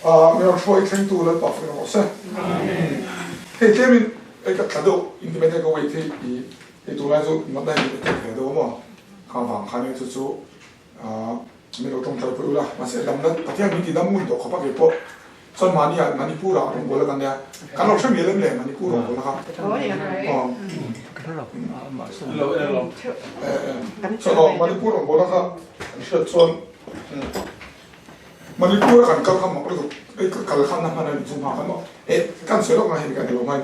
Mi rawn hruai thlengtu Lalpa fak rawh se. Hei tlemin hei ka thla deuh intimate ka weight hi i hei tunlai chu natna hi min attack ve deuh a maw kha vang khan hei chu chu min lo tawngtai pui ula mahse damna Pathian min ti dam ngun tawh khawp a kei pawh chuan mahni ah Manipur ah rawn bawl a kan nia kan lo hre mial em le Manipur rawn bawl a kha chuan aw Manipur rawn bawl a kha an hriat chuan Manipur a kan kal kha mak lutuk ei ka kal kha na hman a ni chu hma khan maw e kan sawi lawk ang hemi kan ni lo hmain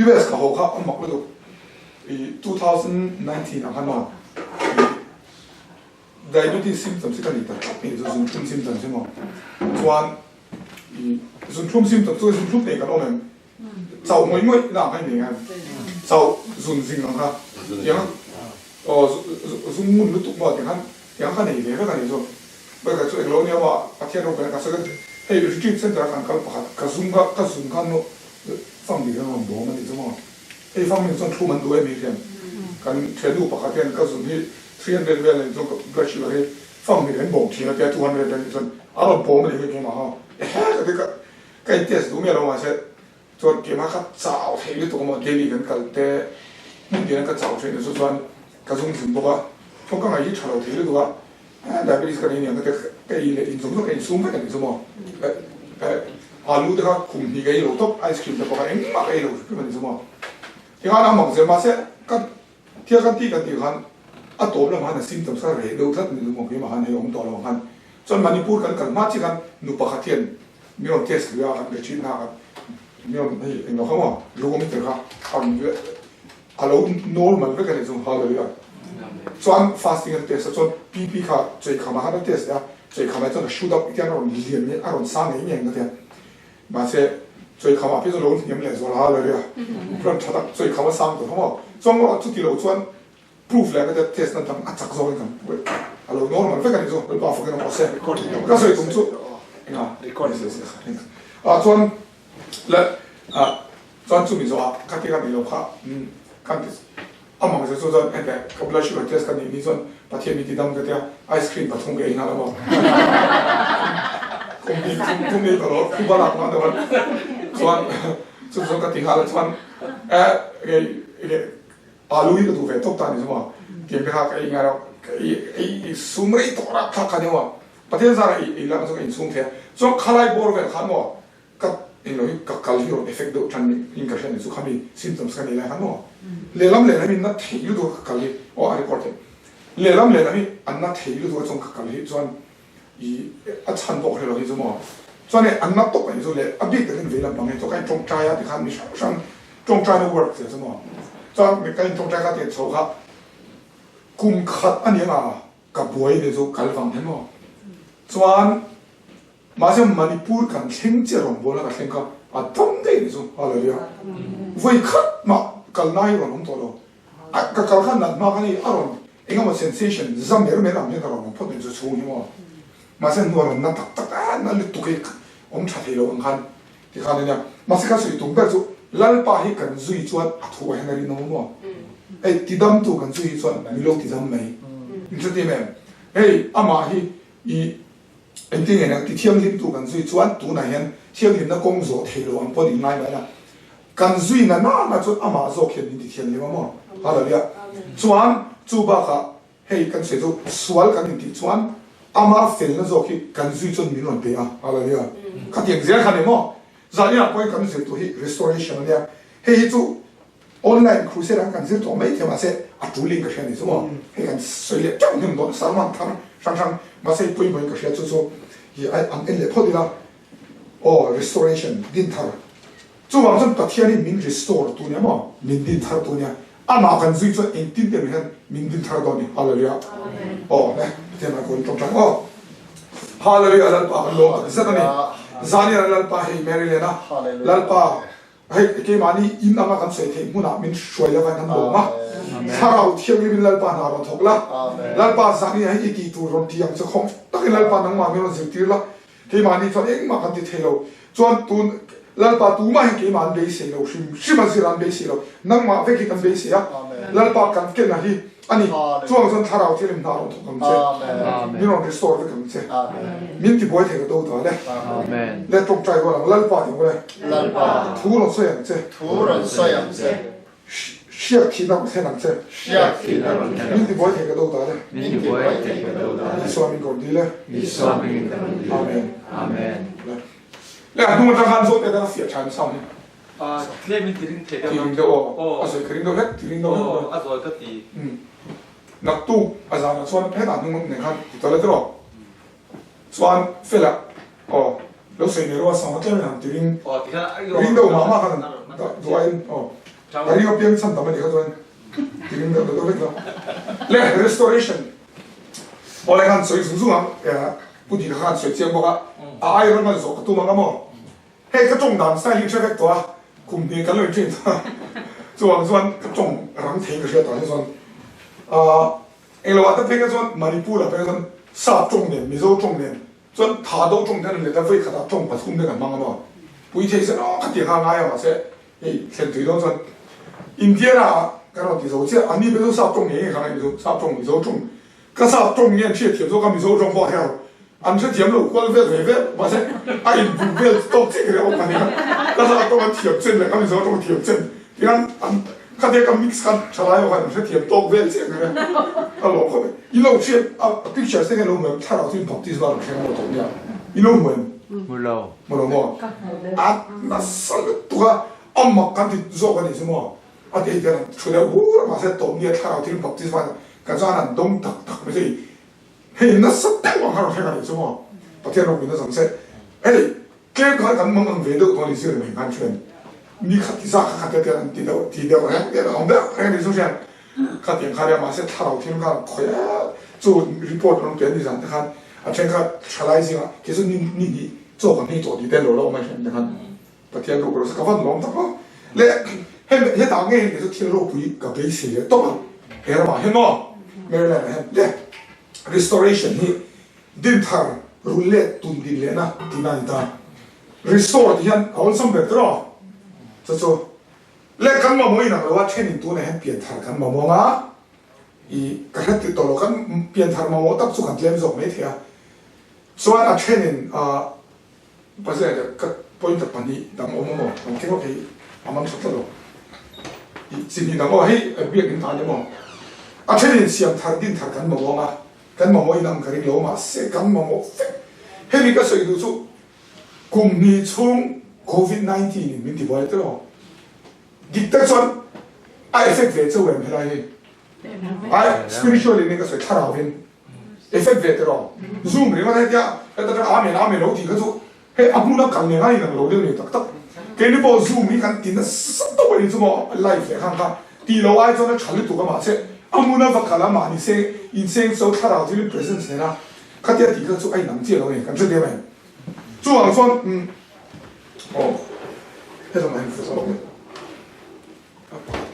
US ka haw kha a mak lutuk i 2019 ang khan maw i diabetes symptoms hi ka nei ta tlat mai chu zunthlum symptoms hi maw chuan i zunthlum symptoms chu zunthlum nei kan awm em chauh ngawih ngawih na ang kha i nei ang chauh zun zing ang kha tiang aw zung ngun lutuk maw tiang khan tiang kha nei ve vek a ni chu Bakah chu englo nia maw Pathian ropui ka sawi hei retreat center a kan kal pakhat ka zung kha ka zung khan maw fang bik an rawn bawm a nih chu maw hei fang bik chuan thlum an duh em hi hian kan thiannu pakhat hian ka zun hi 300 vel a nih chuan ka blood sugar hi fang bik an bawm thin a tia 200 a nih chuan a rawn bawm a nih hi keimah ha ehe ka ti ka ka in test duh miah lo mahse chuan keimah kha chau thei lutuk a maw daily kan kal te hmun tin a ka chau thin chu chuan ka zung thin bawk a thawk ka ngaih hi tha lo thei lutuk a diabetes ka nei aniang ka ti ka ei leh in zawng zawng ka insum vek a nih chu maw alu te kha kum hnih ka ei lo tawp ice cream te pawh kha engmah ka ei lo hrim a nih chu maw tikhan a mak zel mahse ka thil kan tih kan tih khan a tawp lamah khan a symptoms kha reh deuh tlat a nih chu maw keimah khan hei awm tawh lo ang khan chuan Manipur kan kal hma chiah khan nu pakhat hian mi rawn test lui a kan retreat na khan mi rawn hei englo kha maw glucometer kha a rawn a lo normal vek a ni chu hallelujah chuan fasting an test a chuan PP kha cheikhama khan a test leh a cheikhama chuan a shoot up tiang a rawn lian nge a rawn sang ngei ngei ang ka tia mahse cheikhama phei chu lo hniam leh zual hallelujah chuan tha tak cheikhama sang tur kha maw chuan maw chuti lo chuan proof leh ka tia test na dang a chak zawk in kan a lo normal vek a ni chu Lalpa fakin awm rawh se ka sawi tum chu enga ah chuan le ah Chuan chumi zawhah ka ti ka ni lo kha kan ti a mang zet chu chuan hete ka blood sugar test ka nih ni chuan Pathian mi ti dam ka tia ice cream pathum ka ei nghal a maw kum hnih kum hnih ka lo phuba lak nghal deuh a chuan chu chuan ka ti nghal a chuan eh alu hi ka duh ve tawp ta ni chu maw tiang te kha ka ei nghal a ka ei ei sum rei tawh rapthlak kha nia maw Pathian zarah ei lak chu ka insum thei a chuan khalai bawr vel khan maw Ka englo hi ka kal hi rawn effect deuh tan in ka hria ni chu khami symptoms ka nei lai khan maw lehlam lehlam in na thei lutuk a ka kal hi aw a record theih lehlam lehlam hi an na thei lutuk a chuan ka kal hi chuan i a chhan pawh ka hre lo hi chu maw chuan hei an na tawp a ni chu leh a bik takin vei lampang hi chu ka in tawngtai a tikhan mi hrang hrang tawngtaina work che chu maw chuan ka in tawngtai kha tiang chho kha kum khat a ni anga ka buai ni chu kal vang hian maw chuan Mahse Manipur kan thleng chiah rawngbawlna ka thleng kha a dam daih ni chu hallelujah vawi khat mah kalna hi rawn awm tawh lo a ka kal khan nat hma khan hei a rawn eng emaw sensation za mer mer ang hian ka rawn awm phawt mai chu chhung hi maw mahse hnu a rawn na tak tak a na lutuk hi awm tha thei lo ang khan tikhan ania mahse ka sawi tum ber chu Lalpa hi kan zui chuan a thu ah hian a rinawm maw hei tidamtu kan zui hi chuan milo tidam mai in hre tim em hei amah hi i Engtin nge nang ti thianghlimtu kan zui chuan tunah hian thianghlimna kawng zawh thei lo ang pawn in ngai mai la. Kan zui na na na chuan amah zawk hian min ti thianghlim a maw? Hallelujah. Chuan chu bakah hei kan sawi chu sual kan intih chuan ama felna zawk hi kan zui chuan min rawn pe a. Hallelujah. Khatiang zel kha ni maw? Zaniah pawhin kan zir tur hi restoration a nia. Hei hi chu Online crusade ang kan zir tawh mai thei mahse a tul in ka hria ni chu maw hei kan sawi leh teuh hnem dawn sermon thar hrang hrang mahse hei pawimawh in ka hria chu chu hi an en leh phawt ila aw restoration din thar chuvang chuan Pathian in min restore tu nia maw min din thar tu nia amah kan zui chuan engtin te hian min din thar dawn ni hallelujah aw ne Pathian ah kawn tawngtai aw hallelujah Lalpa kan lawm tak zet ani zanian Lalpa hei Maryland a Lalpa Hei keimahni in anga kan sawi theih hmunah min hruai lova in kan lawm a, Thlarau Thianghlim in Lalpa hna rawn thawk la, Lalpa zahni ah hian i tih tur rawn ti ang che khawng takin Lalpa nangmah min rawn zirtir la, keimahni chuan engmah kan ti thei lo, chuan tun. Lalpa tumah hi keimah an beisei lo hrim hrim a zir an beisei lo. Nangmah vek hi kan beisei a. Lalpa kan kena hi a ni. Chuang chuan thlarau thianghlim hna rawn thawk ang che. Min rawn restore vek ang che. Min tibuai thei ka do ta le. Le tawngtai rual ang Lalpa ti ang le. Thu rawn sawi ang che. Hriak thihna rawn thlen ang che. Min tibuai thei ka do ta le. Isua min rawn dil e. Amen. Le a hnung atang khan zawt te a fiah tha in sound hi. Tlem in ti ring thei deuh. Ti ring deuh aw. A zawi ka ring deuh hlek ti ring deuh hlek. Aw a zawi ka ti. Naktuk a zanah chuan hetah hnung nen khan ti tawh le tiraw. Chuan fela aw lo sawi nei rawh a sound kha tlem in han ti ring. Aw ti khan ring deuh mah mah khan duai in aw. A ring apiang chhan tam a nih kha chuan ti ring deuh deuh vek lo. Le restoration aw le khan sawi zung zung ang. Pu Dika khan sawi chiang bawk a, a ai rawn an zawh ka tum ang a maw? Hei ka tawng dan style hi hre vek tawh a, kum hnih kan lo in train tawh a, chuvang chuan ka tawng rang thei ka hria tawh hi chuan aah englo ah te phei kha chuan Manipur ah phei kha chuan sap tawng nen Mizo tawng nen chuan tha do tawng te an let a vawi khat ah tawng pathum te kan hmang a maw? Pui thei se aw khatiang kha a ngai a mahse hei thlen tui dawn chuan Indiana ah kan rawn ti zo chiah, an ni phei chu sap tawng ngei ngei kha a ngaih Mizo sap tawng Mizo tawng Ka sap tawng nge an hriatthiam zawk a Mizo tawng pawh hero an hrethiam lo kual vel ve vel mahse a inbum vel tawk chiah kher awm ani a ka sap tawng an thiam chen leh ka Mizo tawng thiam chen tihian an khatia ka mix khan thalai ho khan an hrethiam tawk vel chiah kher a ka lawm khawp e i lo hriat a picture te hian lo hmu em thlarau chu in baptisma lo thleng maw tawh nia i lo hmu em hmu lo hmu lo maw a nasa lutuk a a mak kan ti zawk a nih chu maw A tei hian an thu deuh hur a, mahse tawmnia thlarau thil baptisma ka chuan an dawng tak tak mai chu hei nasa deuh ang kha rawn thleng a nih chu maw Pathian rawng min a zam se hei tlem khan kan mang ang ve deuh dawn i zir mai khan thian ni khat ti zak kha khat te an ti deuh ti deuh reng reng a awm deuh reng a nih chu hian khatiang kha nia mahse thlarau thil khan khawi chu report an rawn pe a ni zan te khan a then kha thalai zingah kei chu ni ni hnih chaw kan hei tawh tih te an lo la awm a hian te khan Pathian ropui rawh se ka van lawm tak a le hemi hetah nge hemi chu thil ropui ka beisei leh tawp a he ramah hian maw Maryland ah hian le restoration hi dinthar rul leh tun din lehna tihna a ni ta restore tih hian a awlsam ber tiraw chu chu le kan mamawh inang lo a thenin tunah hian pianthar kan mamawh ang a i ka hre tih tawh lo kan pianthar mamawh tak chu kan tlem zawk maithei a chuan a thenin ah Pastor leh ka pointer pahnih dang awm amaw kan keng awk hi a man tha tlat lo i chi hnih dang aw hei biak in ta nia maw a then in siam thar din thar kan mamawh anga kan mamawh in ang ka ring lo mahse kan mamawh vek hemi ka sawi duh chu kum hnih chhung covid 19 in min ti buai telaw dik tak chuan a effect ve chauh em helai hi ai spiritual in ka sawi thlarau in Effect ve tiraw? Zoom ringawt hetia heta tang Amen Amen lo tih kha chu hei a hmuna kal nen a inang lo deuh ni tak tak. Keini pawh Zoom hi kan ti nasa tawp a ni chu maw live leh khang kha tih loh ai chuan a tha lutuk a mahse a hmuna va kal a mahni seng inseng so thlarau thilin presence nena khatia tih kha chu a inang chiah lo a ni kan hre diam em. Chuvang chuan umm aw helamah hian ka zawk leh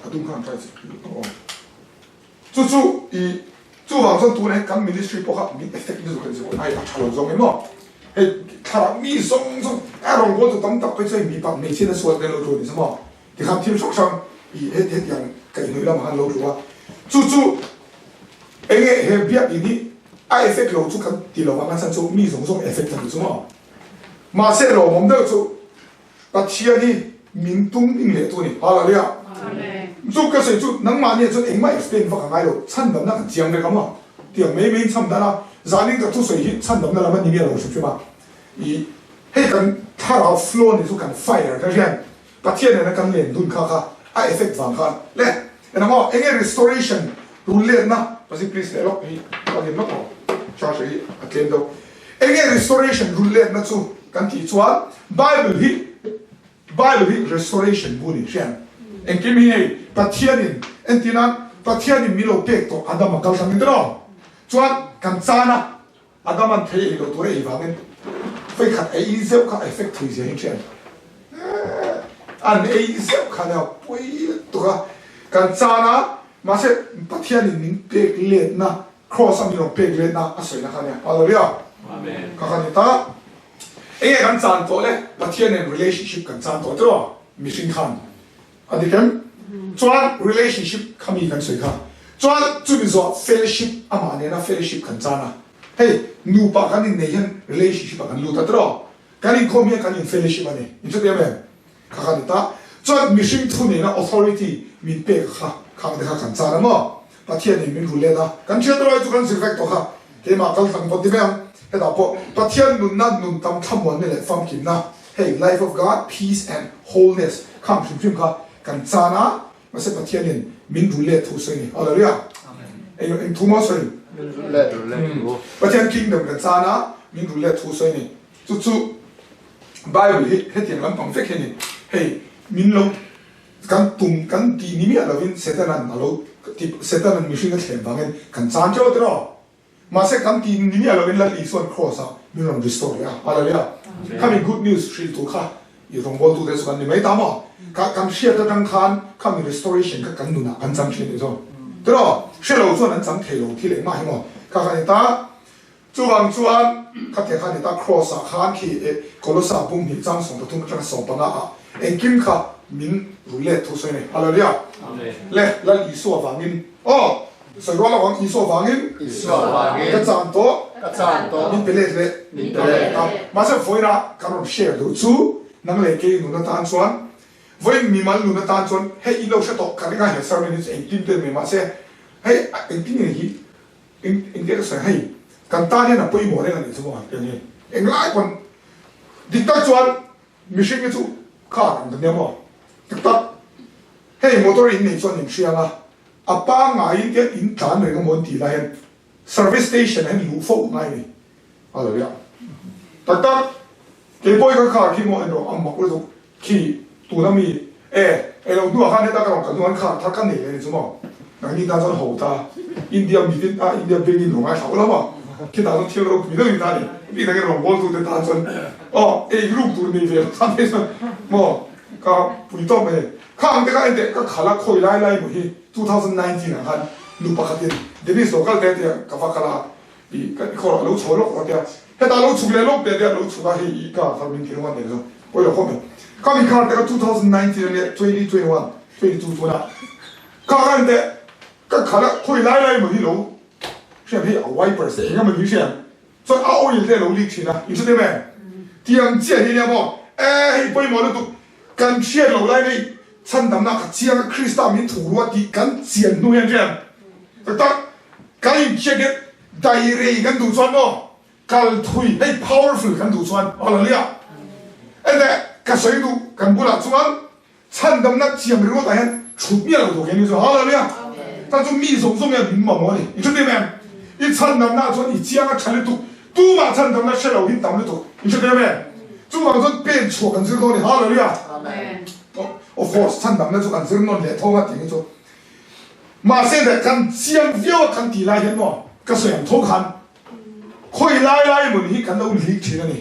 a dum khan try chih aw. Chu chu i chuvang chuan tunah hian kan ministry pawh kha min effect lutuk a ni zawk ai a tha lo zawng em aw. Hei thlarau mi zawng zawng a rawngbawltu tam tak phei chu hei mipa hmeichhia na sual te an lo tlu a ni zawm aw. Tikhan thil hrang hrang i hetiang kaihhnawih lamah khan an lo tlu a. Chu chu enge he biakinn hi a effect lo chu kan ti lo vang a chhan chu mi zawng zawng effect a ni zawm aw. Mahse lawmawm deuh chu Pathian hi min tum ding leh tu a ni. Hallelujah! Chu ka sawi chu nangmah nia chuan engmah explain vak a ngai lo, chhandamna kan chiang vek a maw? Tiang mai mai in chhamdan a, zanin ka thusawi hi chhandamna lam a ni miah lo hrim hrim a. I hei kan thlarau flow ni chu kan fire ka hian Pathian nena kan len dun kha kha a effect vang khan le enang aw enge restoration rul letna pasi please leh lawk hi ka hlim lawk aw charger hi a tlem deuh. Enge restoration rul letna chu kan tih chuan Bible hi Bible hi restoration bu ni hriat engkim hi hei Pathianin entir nan Pathianin min lo pek tawh Adam a kal tlang in tiraw chuan kan chan a Adam an thei ei lo tur a ei vangin vawikhat ei zeuh kha effect thui zia hi hriat an ei zeuh kha nia pawi lutuk a kan chan a mahse Pathianin min pek letna Kraws a mi rawn pek letna a sawina kha nia. Hallelujah. Amen. Kha kha ni ta. Enge kan chan tawh le? Pathian nen relationship kan chan tawh tiraw? Mihring khan a dik em? Chuan relationship kha mi kan sawi kha. Chuan chumi zawh fellowship amah nena fellowship kan chan a. Hei nupa kan innei hian relationship ah kan lut a tiraw? Kan inkhawm hian kan in fellowship a ni. In hre em em? Kha kha ni ta. Chuan mihring thu nena authority min pek kha khang te kha kan chan a maw? Pathian in min rul let a, kan hriat erawh hi chu kan zir vek tawh kha. Keimah kal tlang pawh ti mai ang. Hetah pawh Pathian nunna, nun tam thlamuanna leh famkimna, hei Life of God, Peace and Wholeness khang hrim hrim kha kan chan a, mahse Pathian in min rul let thu sawi a ni. Hallelujah! Eng eng thu maw sawi? Min rul let thu. Pathian Kingdom kan chan a, min rul let thu sawi a ni. Chu chu Bible hi hetiang lampang vek hi a ni. Hei min lo Kan tum kan tih ni miah lovin Setanan a lo ti, Setanan mihring a thlem vangin kan chan teuh tiraw? Mahse kan tih ni miah lovin Lal Isuan Kraws ah min rawn restore leh a, Hallelujah! Khami good news hrilh tur kha i rawngbawltute chu kan ni mai ta maw? Ka kan hriat atang khan khami restoration kha kan nunah kan chang thin anih chu tiraw? Hre lo chuan an chang thei lo thil engmah hi maw? Kha kha ni ta. Chuvang chuan khatia khan ita Kraws ah khan khi e Kolosa bung hnih chang 13 atanga 15 ah engkim kha min rul let thu sawi nei. Hallelujah! Le Lal Isua vangin aw sawi rual lo ang Isua vangin ka chan tawh min pe let leh ta. Mahse vawiinah kan rawn share duh chu nang leh kei nun atan chuan vawiin mimal nun atan chuan hei in lo hre tawh ka ring a he sermon hi chu engtin te mai mahse hei engtin nge hi Eng engtia ka sawi hei kan tan hian a pawimawh reng a nih chu maw eng hi englai pawn dik tak chuan mihring hi chu car ang kan nia maw dik tak hei motor in nei chuan in hriang a a pangaiin tian in tlan reng amaw an tih lai hian service station ah hian luh fo ngai a ni a lo ria tak tak keipawh hi ka car khi maw englo a mak lutuk Khi tuna mi e elo hnuah khan heta ka rawn kal hnuah khan khar thar ka nei leh ni chu maw? Nangni tan chuan ho ta India mitin a India bengin lo ngaithla ula maw? Khitah chuan thil ropui deuh in ta ni bik takin rawn bawl tute tan chuan aw ei ruk tur nei ve lo khan phei chuan maw ka pui tawp mai kha ang te kha enteh ka khala khawi lai lai maw hi 2019 ah khan nu pakhatin Dennis lo kal te tia ka va kal a i ka khawrah lo chho lawk rawh tia Hetah lo chhuk leh lawk teh teh a lo chhuk a, hei i car kha min ti ringawt nen chu pawi lo khawp mai. Kha mi car te kha 2019 a nia, 2021, 22 tunah kha khan teh ka khalh a, khawi lai lai emaw hi lo hriam hei a wiper se eng emaw ni hriam chuan a oil te a lo leak thin a, in hre te em? Tiang chiah hi nia maw, e hei pawimawh lutuk kan hriat loh lai nei chhandamna kha chiang a Krista min thu rua tih kan chian hnu hian hriam tak tak kan inchhiat hian Dairei kan duh chuan maw kal thui hei powerful kan duh chuan hallelujah ene ka sawi duh kan bulah chuan chhandamna chiam ringawt ah hian thut miah lo tur kei ni chu hallelujah chuan chu mi zawng zawng hian min mamawh a ni i hre tir em i chhandamna ah chuan i chiang a tha lutuk tumah chhandamna hre lo hi tam lutuk i hre tir em chuvang chuan pen chhuah kan zir dawn a ni hallelujah of course chhandamna chu kan zir nawn leh thawng a tih hi chu Mahse deh kan chiang viau a kan tih lai hian maw ka sawi ang tho khan khawi lai lai emaw ni hi kan lo leak thin a ni.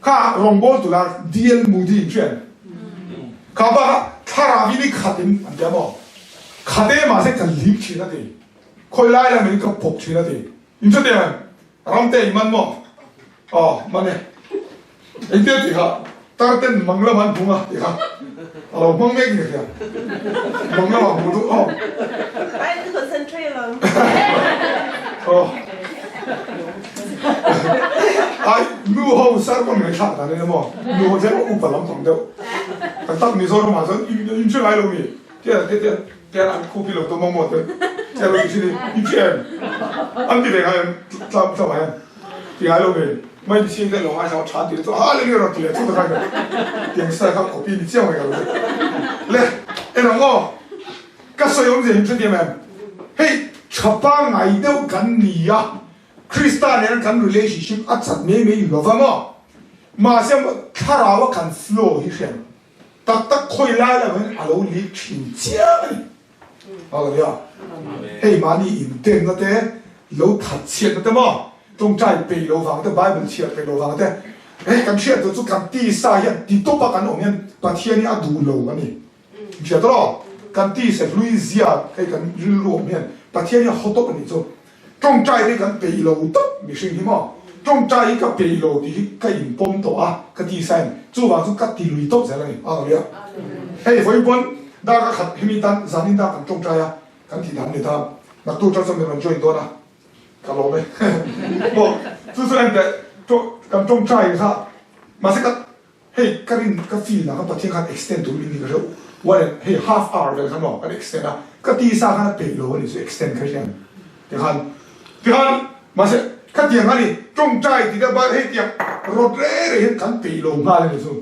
Kha rawngbawltu la DL Moody in hriat kha bak a thlarau in i khat in an tia maw khat e mahse kan leak thin a ti khawi lai lai emaw ni ka pawk thin a ti in hre teh em ramte i man maw Aw, man e. Engtia tih kha tar ten mang lamah an hmung a tih kha a lo hmang mek ni hria. Mang lamah hmu duh aw. I have to concentrate alone. Aw. Ai, nu ho sermon ngaihthlak dan in emaw, nu ho tlem upa lampang deuh. Tak tak Mizoram ah chuan in hre ngai lo mi. Tian tian tian an khup hi lo tum ang maw te tian lo ti thin i in hre em? An ti ve ngai em tlam tlam ah hian. Ti ngai lo ve, mai mihring te lo ngaithla tha ti le chu a leng rawh ti le chu ta khan tiang style kha copy ni chiang mai ka lo ti le en ang aw ka sawi awm zia hi hre tiam em hei tha pangngai deuh kan ni a Krista nen kan relationship a chat mai mai lova maw mahse thlarau a kan flow hi hriat tak tak khawi lai lo hian a lo leak thin chiang a ni. Hallelujah. Hei mahni intemna te, lo that chhiatna te maw, tawngtai peih lo vang te, Bible chhiar peih lo vang te, hei kan hriat tur chu kan tisa hian ti tawp a kan awm hian Pathian hi a duh lo a ni. Hriat rawh, kan tisa hlui zia hei kan rilru awm hian Pathian hi a haw tawp a nih chu. Tawngtai te kan peih lo tawp mihring hi maw. Tawngtai hi ka peih lo tih hi ka inpawm tawh a, ka ti sain chuvang chu ka ti lui tawp zel a ni. Hallelujah. Hei vawiin pawn dar ka khat hemi tan zanin dar kan tawngtai a, kan tih dan a ni ta. Naktuk atang chuan min rawn join dawn a, ka lawm e. Aw, chu chu en teh, kan tawngtai kha mahse ka Hei ka rin ka feel ah khan Pathian khan extend tur min ni ka hre one and hei half hour vel khan maw kan extend a ka tisa khan a peih lo a ni chu extend kha hian tikhan tikhan mahse khatiang a ni tawngtai tih te hei tiang rawt rei rei hian kan peih lo nghal a ni chu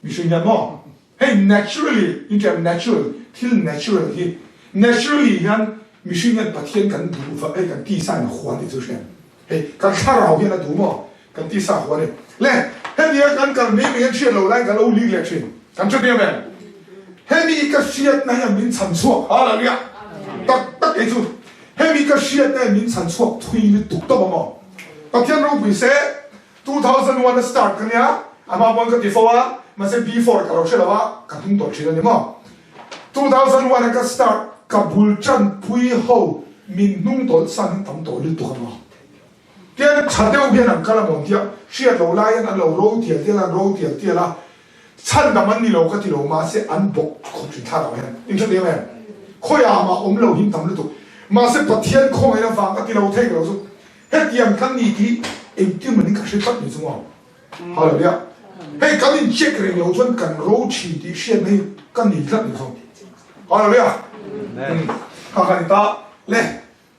mihring hian maw hei naturally in term natural thil natural hi naturally hian mihring hian Pathian kan duh vah hei kan tisa in a huan tih chu hriat Hei, kan thlarau hian a duh maw? Kan tisa huan a ni. Le, hemi a kan kal mai mai an hriat loh laiin kan lo lik leh thin. Kan hre biam em? Hemi ka hriatna hian min chhan chhuak. Hallelujah! Tak tak kei chu hemi ka hriatna hian min chhan chhuak thui lutuk tawp a maw? Pathian ropui se, 2001 a start ka nia, a hma pawn ka ti fo a, mahse before ka lo hre lo a, ka hnung tawh thin a ni maw? 2001 a ka start ka bul tan pui ho min hnung tawlh san in tam tawh lutuk a maw? Tian tha deuh hian an kal a maw tia hriat lo lai hian an lo ro tial tial a an ro tial tial a chhandam an ni lo ka ti lo mahse an bawk khawp thin thla lo hian in hre teh em? Khawiah mah awm lo hin tam lutuk mahse Pathian khawngaihna vang ka ti lo thei ka lo chu hetiang kan ni tih engtin manin ka hre tlat ni chu maw? Hallelujah. Hei kan in check reng lo chuan kan ro thin tih hriatna hi ka nei tlat ni zawk. Hallelujah. Kha kan ta le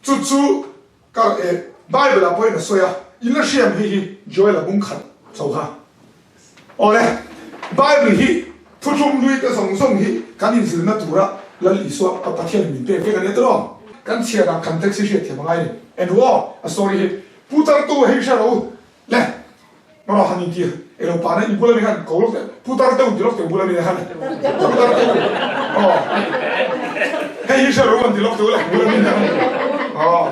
chu chu ka e Bible ah pawhin a sawi a in la hriam hei hi Joel a bung khat chho kha. Awle Bible hi thuthlung hlui te zawng zawng hi kan inzirna tura Lal Isua ka Pathian min pek vek a nia tiraw? Kan chhiar ah kan text hi hriatthiam a ngai ni. En ru aw a story hi. Pu Tartu hei hria lo u. Le, mara han inti elo pa na in bula mi khan ko lawk teh, putar deuh ti lawk teh bula mi khan putar deuh aw hei hi hre lo an ti lawk teh ula bula mi khan aw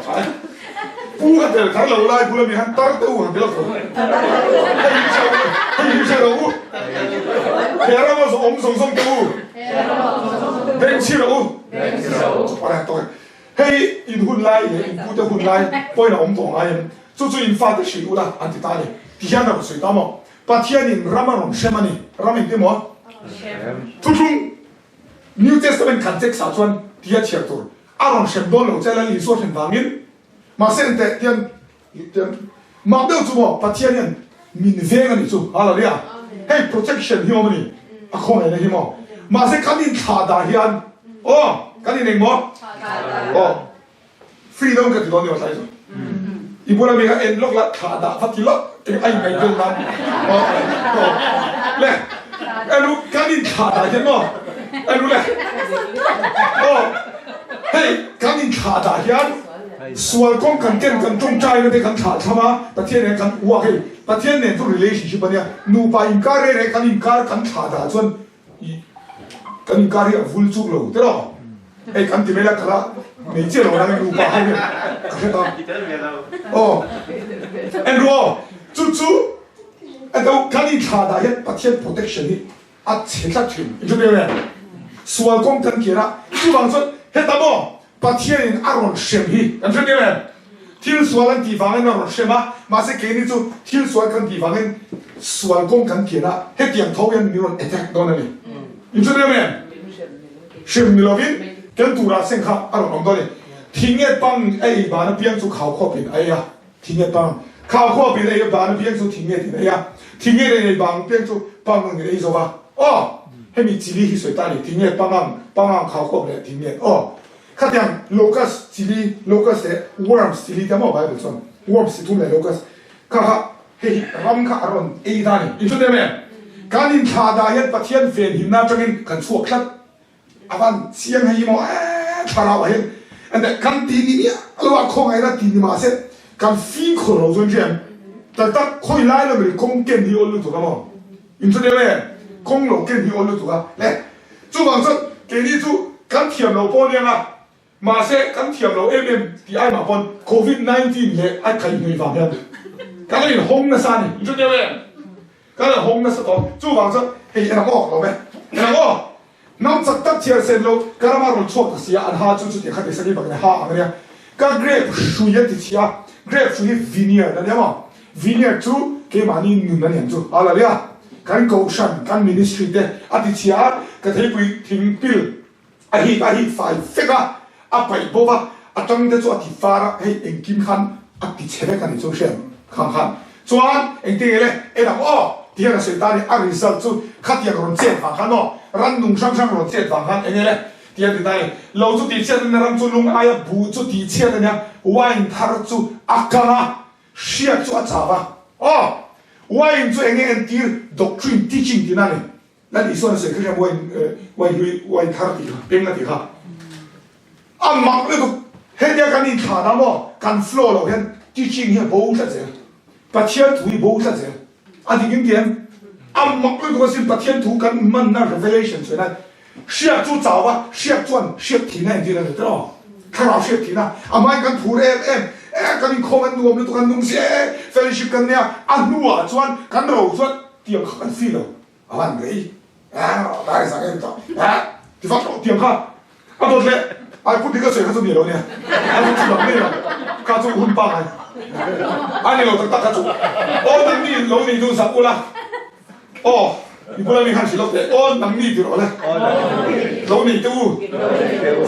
pu ka tel kar lo lai bula mi khan tar deuh han ti lawk teh hei hi hre hei hi hre lo u he rama awm zawng zawng teh u beng chhi rawh u ore tawk Hei in hun lai leh in pute hun lai pawhin a awm tawh ngai em? Chu chu in fate hrilh ula an ti ta a ni. Ti hian a rawn sawi ta maw? Pathianin ram a rawn hrem a ni. Ram engti maw? Thuthlung, New Testament khan text ah chuan tia chhiar tur a rawn hrem dawn lo che Lal Isua hrem vangin. Mahse enteh tian tian mak deuh chu maw Pathian hian min veng a nih chu. Hallelujah! Hei protection hi awm a ni. A khawngaihna hi maw? Mahse kan inthlah dah hian aw kan in engmaw? Aw freedom ka ti dawn ni maw tlai chu. I bula mi kha en lawk la thlah dah va ti lawk eng a ingaih vel nan. Aw aw le enu kan inthlah dah hian maw? Enu le aw hei kan inthlah dah hian Sual kawng kan ken kan tawngtaina te kan thlah thlam a, Pathian nen kan uak hei, Pathian nen chu relationship a nia, nupa inkar reh reh kan inkar kan thlah dah chuan i kan inkar hi a vul chuk lo te lo, hei kan ti mai la ka la nei chiah lo nangin nupa ho hian ka hre ta aw en ru aw chu chu a do kan inthlah dah hian Pathian protection hi a chhe tlat thin in hre em em sual kawng kan kir a chuvang chuan heta maw Pathianin a rawn hrem hi kan hre tir em? Thil sual an tih vangin a rawn hrem a, mahse keini chu thil sual kan tih vangin sual kawng kan kian a, hetiang tho hian min rawn attack dawn a ni. In hre tir em? Hrem ni lovin kan turah seng kha a rawn awm dawn a ni. Thinge pang a ei ban apiang chu khau khuapin a ei a, thinge pang khau khuapin a ei ban apiang chu thinge tin a ei a, thinge nen ei bang apiang chu pang angin a ei zo va. Aw! Hemi chili hi sawi ta a ni, tinge pangang, pangang khau khuap leh tinge aw. Khatiang locust chili, locust leh worms chili te maw Bible chuan worms chi thum leh locust kha kha hei hi ram kha a rawn ei ta a ni. In hre em em? Kan inthlah dah hian Pathian venhimna atangin kan chhuak tlat. A van chiang hei maw eeh thlarau ah hian ende kan ti ni miah lo a khawngaihna ti ni mahse kan fimkhur lo chuan hriam tak tak khawi lai lam in kawng ken hi awl lutuk a maw in hre deuh em kawng lo ken hi awl lutuk a le chuvang chuan keini chu kan thiam lo pawh aniang a mahse kan thiam lo em em tih ai mah pawn covid 19 leh a kaihhnawih vang hian kan la inhawng nasa a ni in hre deuh em kan la hawng nasa tawh chuvang chuan hei en ang aw ka lawm e en ang aw Hnam chak tak chhiar sen lo, ka rama rawn chhuak ta sia, an ha chu chutiang kha tihsak hi bak in a ha ang ania. Ka grape hrui a ti chhia, grape hrui hi vineyard ania maw? Vineyard chu keimahni nun a niang chu. Hallelujah! Kan kohhran, kan ministry te a ti chhia a, ka theipui thing pil a hik a hik fai vek a, a paih bawk a, a tang te chu a ti far a, hei engkim khan a ti chhe vek a ni chu hriat khang khan. Chuan engtin nge le, en ang aw ti hian a sawi ta a ni, a result chu khatiang rawn chet vang khan aw, rannung hrang hrang rawn chet vang khan eng nge le ti a ti ta a ni. Lo chu tihchhiat a nia, ram chu lung aia buh chu tihchhiat a nia, wine thar chu a kang a, hriat chu a chau a. Aw, wine chu eng nge entir, doctrine, teaching tihna a ni. Lal Isuan a sawi kha hian wine wine hlui wine thar tih kha peng a tih kha a mak lutuk hetia kan inthlan a maw kan flow loh hian teaching hi a bo tlat zel Pathian thu hi bo tlat zel a dik in ti em a mak lutuk asin Pathian thu kan manna revelation sawi nan hriat chu chau a hriat chuan hriat thihna entir a ni tawh thlarau hriat thihna a hmain kan phur em em e kan inkhawm an nuam lutuk an nung si e fellowship kan nei a a hnuah chuan kan ro chuan tiang kha kan feel lo A van rei dai zak em tawh ti vat rawh tiang kha a dawt leh ai put dika sawi kha chu ni lo nia a chu chu dang ni lo kha chu hun pa ngai a ni lo tak tak kha chu aw nang ni lo ni chu zak ula aw i bula mi khan hrilh lo teh aw nang ni ti rawh le lo ni te u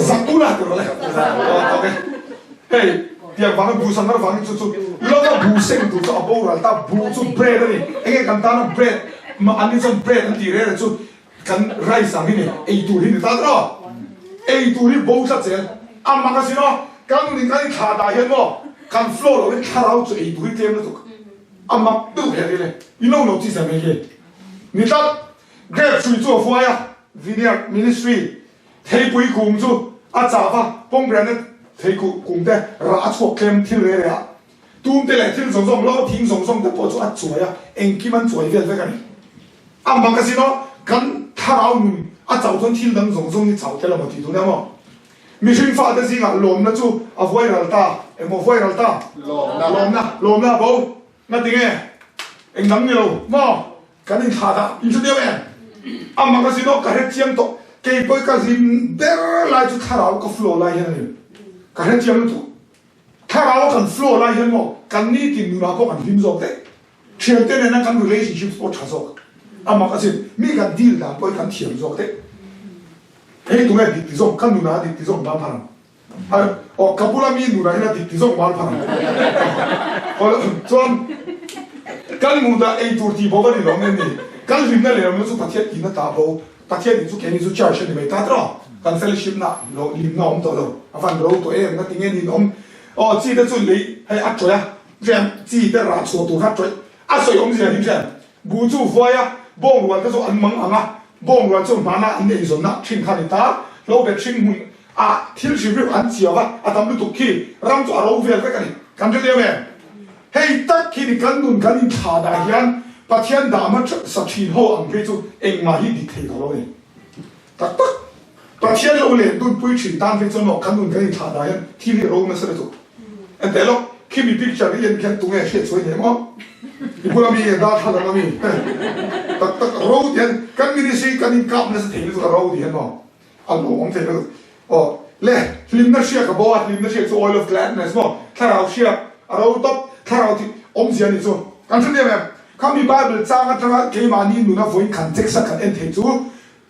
zak ula ti rawh le aw tawk e Hei, tiang vanga buh sanghar vangin chu chu lova buh seng tur chu a boral ta, buh chu bread a ni. Enge kan tana bread, mah an ni chuan bread an tih reng reng chu kan rice ang hi ni, ei tur hi ni ta tawh. Ei tur hi bo tlat zel. A mak asin aw, kan nunin kan inthlah dah hian maw, kan flow loh in thlarau chu ei tur hi tlem lutuk. A mak deuh her hi le, i lo lo chi zan mai hi. Ni tlat, grape hrui chu a vuai a, vineyard ministry Theipui kung chu a chah va, pomegranate thei kung te rah a chhuak tlem thil re re a, tum te leh thil zawng zawng, lo thing zawng zawng te pawh chu a chuai a, engkim an chuai vel vek a ni. A mak asin aw, kan thlarau nun a chauh chuan thil dang zawng zawng hi chau tel a maw tih tur nia maw? Mihring fate zingah lawmna chu a vuai ral ta, engmaw vuai ral ta? Lawmna. Lawmna, lawmna a bo. Ngatinge? Engdang ni lo maw? Kan inthlah dah in hre deuh em? A mak asin aw, ka hre chiang tawh. Kei pawh ka hlim ber lai chu thlarau ka flow lai hian a ni. Ka hre chiang lutuk. Thlarau kan flow lai hian maw, kan nitin nunah pawh kan hlim zawk daih. Thiante nena kan relationships pawh tha zawk. A mak asin, mi kan deal dan pawh hi kan thiam zawk daih. Hei tunge dik ti zawk, ka nunah dik ti zawk mal phan ang. Aw ka bula mi nunah hian a dik ti zawk mal phan ang. Chuan kan hmuh ei tur tih bo a ni lo em ni? Kan hlimna leh lohna chu Pathian tihna ta bo, Pathian in chu keini chu church a ni mai ta tawh. Kan fellowship na lo hlimna a awm tawh lo. A van ro tawh em? Ngatinge nin awm? Aw chi te chu lei hei a tawih a, rian chi te rah chhuah tur kha tawih a sawi awmzia hi rian bu chu vuai a, bawng rual te chu an mang ang a, bawng rual chu hmana an eizawnna thin kha a ni ta, hlo bet hring hmun A thil hrim hrim an chiau a, a tam lutuk khi ram chu a ro vel vek a ni. Kan hre lem em? Hei tak khi ni kan nun kan inthlah dah hian Pathian dah hma sa thin ho ang phei chu engmah hi dik thei tawh lo a ni. Tak tak. Pathian lo leh nunpui thin tan phei chuan maw kan nun kan inthlah dah hian thil hi a ro nasa lutuk. Enteh lawk, khimi picture hi en khian tunge hriat chhuai nei maw? I bula mi nge darthlalang ami? Tak tak ro ti hian kan ministry kan inkap nasa thei lutuk a ro ti hian maw? A lo awm thei lutuk. Aw le, hlimna hriak a bo a, hlimna hriak chu oil of gladness maw, thlarau hriak a ro tawp, thlarau thih awmzia nih chu. Kan hre diam em? Khami Bible chang atanga keimahni nuna vawiin khan check sak kan en thei chu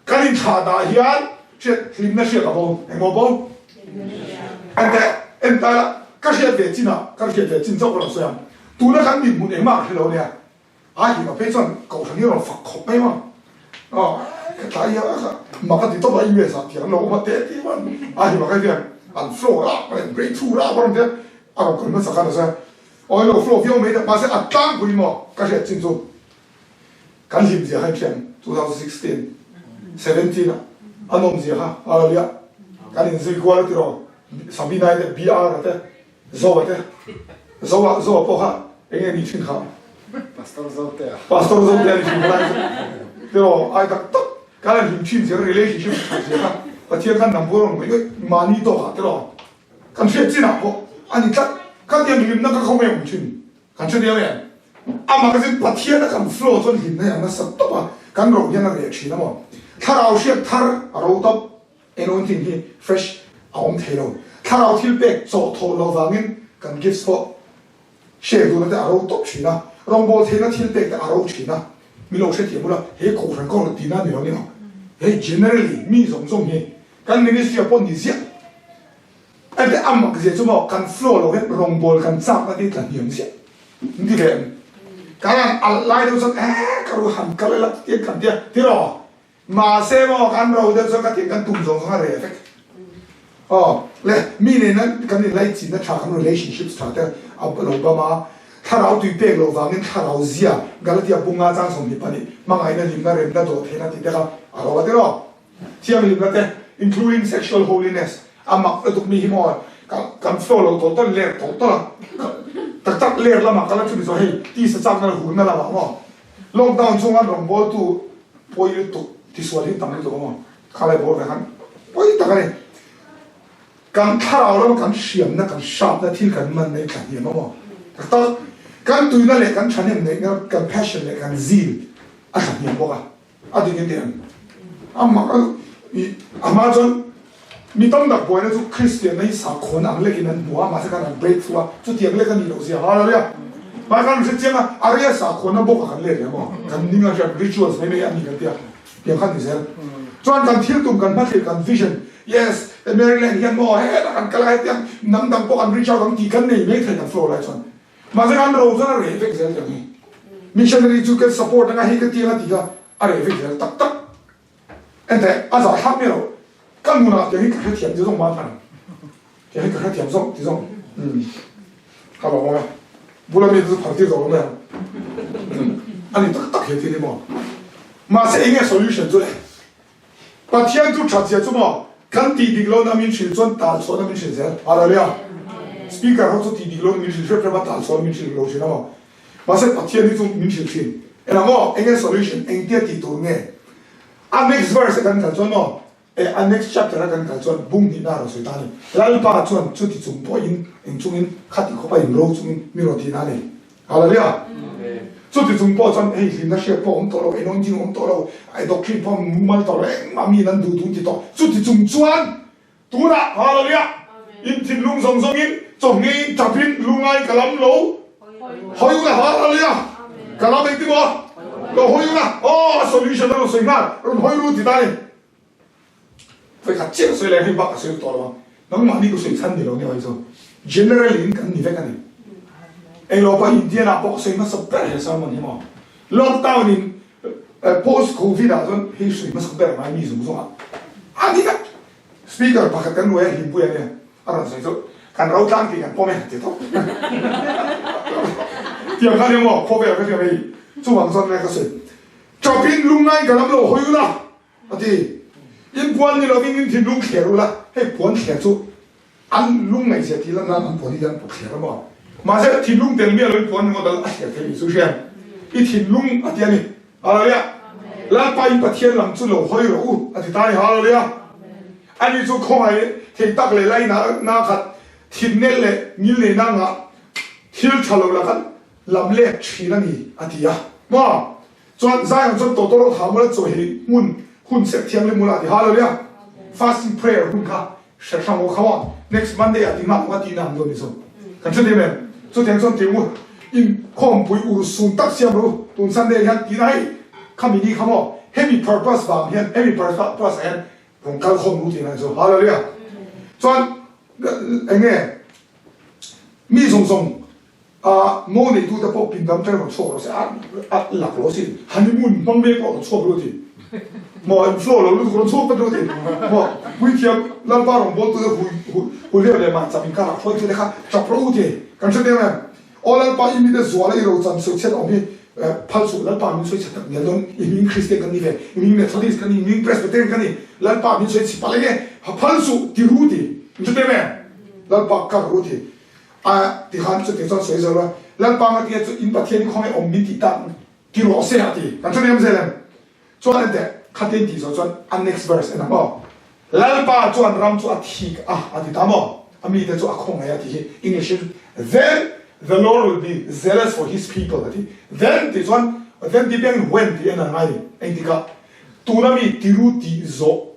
kan inthlah dah hian hriat hlimna hriak a bo. Engmaw bo? Enteh, en ta ila, ka hriat ve chinah, ka hriat ve chin chauh ka lo sawi ang. Tuna kan dinhmun engmah ka hre lo nia. A hlim a phei chuan kohhran hi a rawn fak khawp mai a, aw ka tlai hian a mak a ti tawp a US ah tiang an lo awm a te ti chuan a hlim a phei hian an flow rap a break through rap a rawn ti a, a rawn kal hmasa khan a sawi a, aw ilo flow viau mai mahse a tlangpui maw ka hriat chin chu kan hlim zia kha in hriat 2016 17 ah a nawm zia kha hallelujah kan inzui kual a tiraw Sabina te BR te Zoa te, Zoa, Zoa pawh kha eng nge ni thin kha? Pastor Zotea. Pastor Zotea ni thin kha lai chu. Tiraw, ai tak tak kan han hlim thin zia relationship tha zia kha Pathian khan number rawn ngaih ngaih mahni tawk ah tiraw kan hriat chin ah pawh a ni tlat. Khatiang hlimna kha khawng nge awm thin? Kan hre diau em? Amah ka zin Pathian a kan flow chuan hlimna hi a nasa tawp a, kan ro hian a reh thin a maw? Thlarau hriat thar a ro tawp. Anointing hi fresh a awm thei lo. Thlarau thil pek chawh thawh loh vangin kan gifts pawh Share duhna te a ro tawp thin a, rawngbawl theihna thil pek te a ro thin a, mi lo hrethiam ula, he kohhran ka rawn tihna a ni lo ni lo. Hei generally mi zawng zawng hi kan ministry ah pawh ni ziah. Ente a mak zia chu maw kan flow lo hian rawngbawl kan chakna te hi tla hniam ziah. Min ti ve em? Kan han alh lai deuh chuan eh ka ru han kal ila ti tiang kan tia tiraw? Mahse maw kan ro deuh chuan ka tih kan tum zawng zawng a reh vek. Aw le mi nena kan inlaichinna tha kan relationships tha te a lo bam a, thlarau tui pek loh vangin thlarau zia Galatia bunga chang 22 hmangaihna hlimna remna dawh theihna tih te kha a ro a ti rawh. Thianghlimna te including sexual holiness a mak lutuk mi hi maw kan flow lo tawlh tawlh ler tawlh tawlh a tak tak ler lamah ka la chumi zawh hei tisa chakna leh hurna lamah maw lockdown chhunga rawngbawltu pawi lutuk tisual hi tam lutuk a maw khalai bawr ve khan pawi tak a ni. Kan thlarau ram kan hriamna kan hratna thil kan man nei thla hniam a maw tak tak kan tuina leh kan thahnem neihna kan passion leh kan zeal a thla hniam bawk a. A dik in em? A mak a i a hma chuan mi tam tak buaina chu Kristian na hi sakhawn ang lek in an hmu a, mahse khan an break through a, chutiang lek a nih loh zia Hallelujah! Mahse khan hre chiang a, a ria sakhawn na bawk a kan let leh maw? Kan ning a hriat rituals mai mai a ni kan tia, tiang khan ni zel. Chuan kan thil tum kan hmathlir kan vision, yes, Maryland hian maw hetah kan kal a hetiang hnam dang pawh kan reach out ang tih kan nei mai thei kan flow lai chuan. Mahse kan ro chuan a reh vek zel tiang hi. Missionary chu kan support anga hei ka tiang a ti kha a reh vek zel tak tak. Enteh a zah thlak miah lo. Ka nunah tiang hi ka hrethiam ti zawng ma hman. Tiang hi ka hrethiam zawk ti zawng. Umm. Ka lawm awm e. Bula mi te chu phar tir tawh lo mai ang. Umm. A ni tak tak he thil hi maw. Mahse enge solution chu le? Pathian chu that zia chu maw kan tih dik lohna min hrilh chuan tal chhuahna min hrilh zel. Hallelujah. Speaker ho chu tih dik lohna min hrilh hrep hrep a, tal chhuahna min hrilh lo thin a maw. Mahse Pathian hi chu min hrilh thin. Engah maw enge solution engtia tih tur nge? A next verse a kan kal chuan maw eh a next chapter a kan kal chuan bung hnihna a rawn sawi ta a ni. Lalpa chuan chuti chung pawhin eng chungin khati khawpa in ro chungin mi rawn tihna a ni. Hallelujah! Chuti chung pawh chuan hei hlimna hriat pawh a awm tawh lo, anointing a awm tawh lo, ai doctrine pawh mumal tawh lo, engmah miin an duh duh ti tawh. Chuti chung chuan tunah Hallelujah! In thinlung zawng zawngin chawhngeiin tapin lungai ka lam lo hawi ula Hallelujah! Ka lam engti maw? Lo hawi ula aw a solution a rawn sawi nghal, rawn hawi ru ti ta ni. Vawikhat chiah sawi leh hei bak a sawi tawh lo ang. Nangmahni ka sawi chhan ni lo nia hei chu. General in kan ni vek a ni. Englo pawh Indian ah pawh ka sawi hmasa ber he sermon hi maw. Lockdown in post covid ah chuan hei sawi hmasa ber ngai mi zawng zawng ah a ni vek. Speaker pakhat kan nuai a hlimpui a nia a rawn sawi chu kan ro tlang tih kan pawm e ti tawp. Tiang kha nia maw khawvel ka hria hei chuvang chuan nge ka sawi. Chawpin lungngai ka lam lo hawi ula. A ti. In puan ni lovin in thinlung thler ula, hei puan thler chu an lung ngaihzia tih lan nan an puan hi an put thler a maw? Mahse thinlung tel miah lovin puan ringawt a thler thei ni chu hriat. I thinlung a ti a ni. Hallelujah! Lalpa in Pathian lam chu lo hawi rawh u a ti ta a ni. Hallelujah! Ani chu khawngaih thei tak leh laina na khat thingnel leh ngilneihna ngah thil tha lo la khan lam lek thin a ni a ti a. Maw? Chuan Zion chuan tawtawrawt ha mula chaw hi hmun hun sek thianghlim mula a ti Hallelujah Fasting prayer hun kha hre hrang aw come on next Monday ah ti nghak a tihna ang dawn ni chu kan hre diam em chutiang chuan ti u in khawmpui ur sum tak siam rawh u tun Sunday hian tihna hei khami ni kha maw hemi purpose vang hian hemi purpose ah hian rawn kal khawm ru tihna ni chu Hallelujah chuan enge mi zawng zawng A mo neitute pawh pindam ṭang rawn chhuak rawh se, a a lak lo asin, honeymoon hmang mek pawh rawn chhuak ru ti. Maw in flow lo lutuk rawn chhuak vat ru ti. Maw puithiam Lalpa rawngbawltute hui hui huliau leh mahchap inkarah hruaitute kha ṭap rawh u ti. Kan hre deuh em? Aw Lalpa i mite zuala i rochan sawichhiat awm hi phal suh, Lalpa min sawichhe tak nel dawn, i hming Kristian kan ni ve, i hming Methodist kan ni, i hming Presbyterian kan ni, Lalpa min sawichhe palh enge phal suh ti ru ti. Kan hre deuh em? Lalpa kar ru ti. A ti khan chutiang chuan sawi zel a, Lalpa nga tia chu in Pathian hi khawnge awm min tih tak ti rawh se a ti. Kan hre nem zel em? Chuan en teh, khatin tih zawh chuan a next verse en ang aw. Lalpa chuan ram chu a thik a a ti ta maw? A mite chu a khawngaih a tih hi English in Then the Lord will be zealous for his people a ti. Then tih chuan then tih piangin when tih en a ngai ni. Engtikah? Tuna mi tiru tih zawh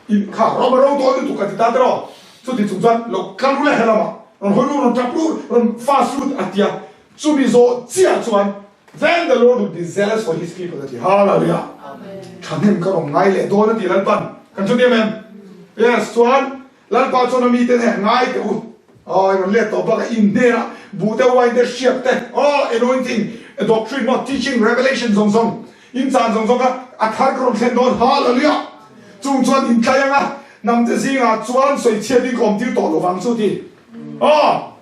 In kha ram a ro dawn lutuk a ti ta tiraw? Chuti chung chuan lo kal ru le he lamah rawn hawi ru, rawn tap ru, rawn fast ru a ti a. Chumi zawh chiah chuan Then the Lord would be zealous for his people a ti. Hallelujah! Thahnem ka rawn ngai leh dawn a ti Lalpan. Kan chu ti em em? Yes, chuan Lalpa chuan a mite hneh ngai teh u. Aw, i rawn let tawh bak a, in hnenah buh te, wine te, hriak te, aw, anointing, doctrine maw, teaching, revelation zawng zawng, in chan zawng zawng kha a thar ka rawn thlen dawn. Hallelujah! Chung chuan in tlai ang a, hnamte zingah chuan sawichhiat in ka awmtir tawh lo vang chu ti. Aw!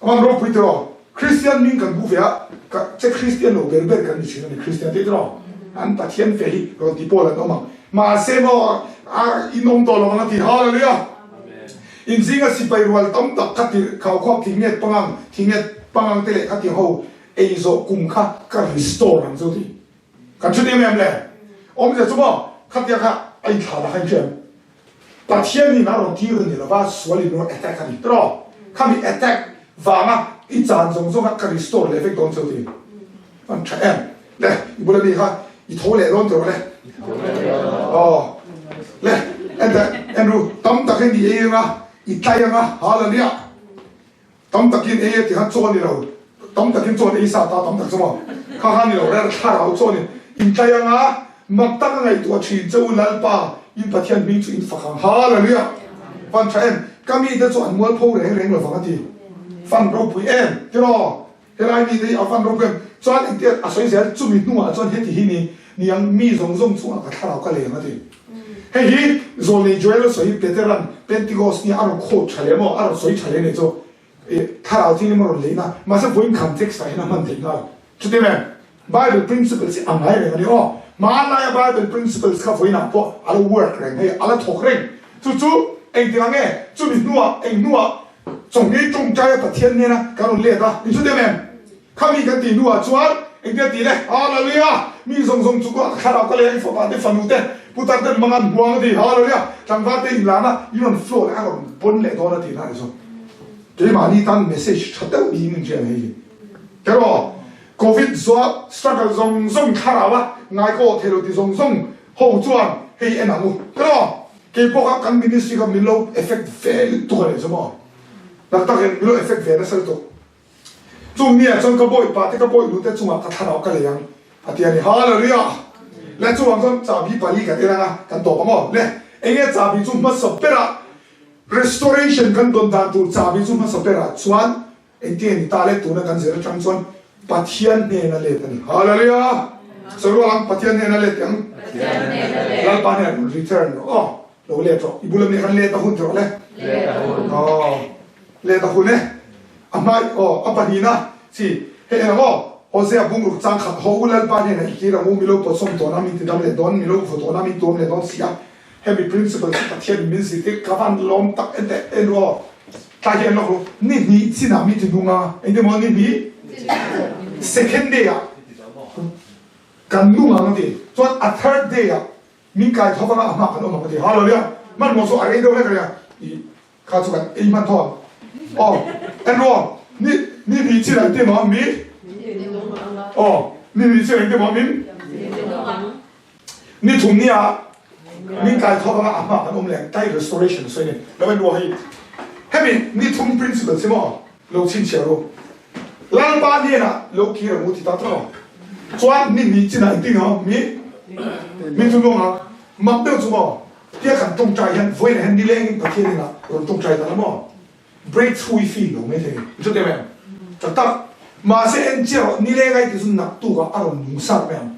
Aman ropui tiraw? Kristian hming kan hmu ve a, ka che Kristian lo ber ber kan ni thin a ni, Kristian te tiraw? An Pathian fe hi rawn ti pawl an awm ang. Mahse maw a in awm tawh lo ang a ti, Hallelujah! In zinga sipai rual tam tak kha tirh khau khuap thingnet pangang, thingnet pangang te leh kha ti ho ei zawh kum kha ka restore ang chu ti. Kan hre em em le? Awmzia chu maw khatia kha a inthlah dah kha in hriam. Pathian in a rawn tir a ni lova, sual in rawn attack a ni tiraw? Khami attack vanga i chan zawng zawng kha ka restore leh vek dawn cheu ti. An tha em? Le, i bula mi kha i tho leh dawn tiraw le? Aw, le, en teh, en ru, tam takin i ei anga, i tlai anga, hallelujah! Tam takin ei a ti khan chaw a ni lo, tam takin chaw an ei sa ta tam tak chu maw? Kha kha a ni lo, rel thlarau chaw a ni. In tlai anga mak tak a ngaihtuah thin che u Lalpa, in Pathian hming chu in fak ang. Hallelujah! Van tha em? Ka mite chu an mualpho reng reng lovang a ti. Van ropui em? Tiraw? Helai mite hi a van ropui em? Chuan engtia a sawi zel chumi hnungah chuan heti hi ni niang mi zawng zawng chungah ka thlarau ka leng a ti. Hei hi Zawlnei Joel a sawi Peteran Pentecost nia a rawn quote tha leh maw, a rawn sawi tha leh nei chu thlarau thil emaw rawn leina mahse vawiin khan text ah hian a hman theih nghal. Chuti em? Bible principles hi a ngai reng a ni aw. Hmanlaia Bible principles kha vawiinah pawh a la work reng hei, a la thawk reng. Chu chu engtik ang nge? Chumi hnuah eng hnuah chawngei tawngtaia Pathian hnena kan rawn let a, inchuti em em? Khami kan tih hnuah chuan engtia tih le? Hallelujah! Mi zawng zawng chu ka thlarau ka leh a, i fapa te, fanu te, putar ten mang an huang a ti. Hallelujah! Tlangval te inlan a, i rawn flow leh a rawn pawn leh dawn a tih na ni chu. Keimahni tan message tha deuh niin in hria hei hi. Teraw, Covid zuah struggle zawng zawng thlarau a ngai ka awh thei lo ti zawng zawng ho chuan hei en ang u. Teraw, kei pawh kha kan ministry kha min lo effect ve lutuk a nih chu maw. Tak takin min lo effect ve nasa lutuk. Chung ni ah chuan ka bawipa te ka bawihnu te chungah ka thlarau ka lei ang a ti a ni. Hallelujah! Le chuvang chuan chahbi pali kan en ang a, kan tawp ang aw. Le enge chahbi chu hmasa berah restoration kan dawn dan tur chahbi chu hmasa berah chuan engtin ni ta le tuna kan zir atang chuan Pathian hnena let a ni. Hallelujah! Sawi rual ang Pathian hnena let teh ang. Lalpa hnenah return rawh aw. Lo let rawh. I bula mi khan let a hun rawh le. Let a hun. Aw. Let a hun e. A hmai aw a pahnihna chi hei en ang aw. Hosea bungruk chang khat ho u Lalpa hnenah i kir ang u, milo pawtsawm tawn a min ti dam leh dawn, milo vaw tawn a min tuam leh dawn si a. Hemi principle chu Pathian in min zirtir ka van lawm tak en teh en ru aw. Tlai hi en lawk ru. Ni hnih chinah mi ti nung a, engtin maw ni hnih? Second day ah kan nung ang a ti. Chuan a third day ah Min kai tho vanga a hma kan awm ang ka ti. Hallelujah! Hmanhmawh chu a rei deuh hlek a nia. I kha chu kan ei hman tho ang. Aw, en ru aw. Ni, ni hnih chin an ti maw mi? Aw, ni hnih chin an ti maw min? Ni thum nia min kai tho vanga a hma kan awm leh ang. Tai restoration sawi ni. Lo en ru aw hei. Hemi ni thum principle si maw? Lo chhinchhiah ru. Lalpa hnenah lo kir ang u ti ta tawh ang. Chuan ni hnih chinah engtin ang mi mi chu nung ang. Mak deuh chu maw? Tia kan tawngtai hian vawiinah hian nilengin Pathian inah rawn tawngtai ta la maw? Breakthrough i feel lo mai thei. I hre teh mai ang. Tak tak. Mahse en chiah rawh nileng ai ti chu naktuk ah a rawn nung sat mai ang.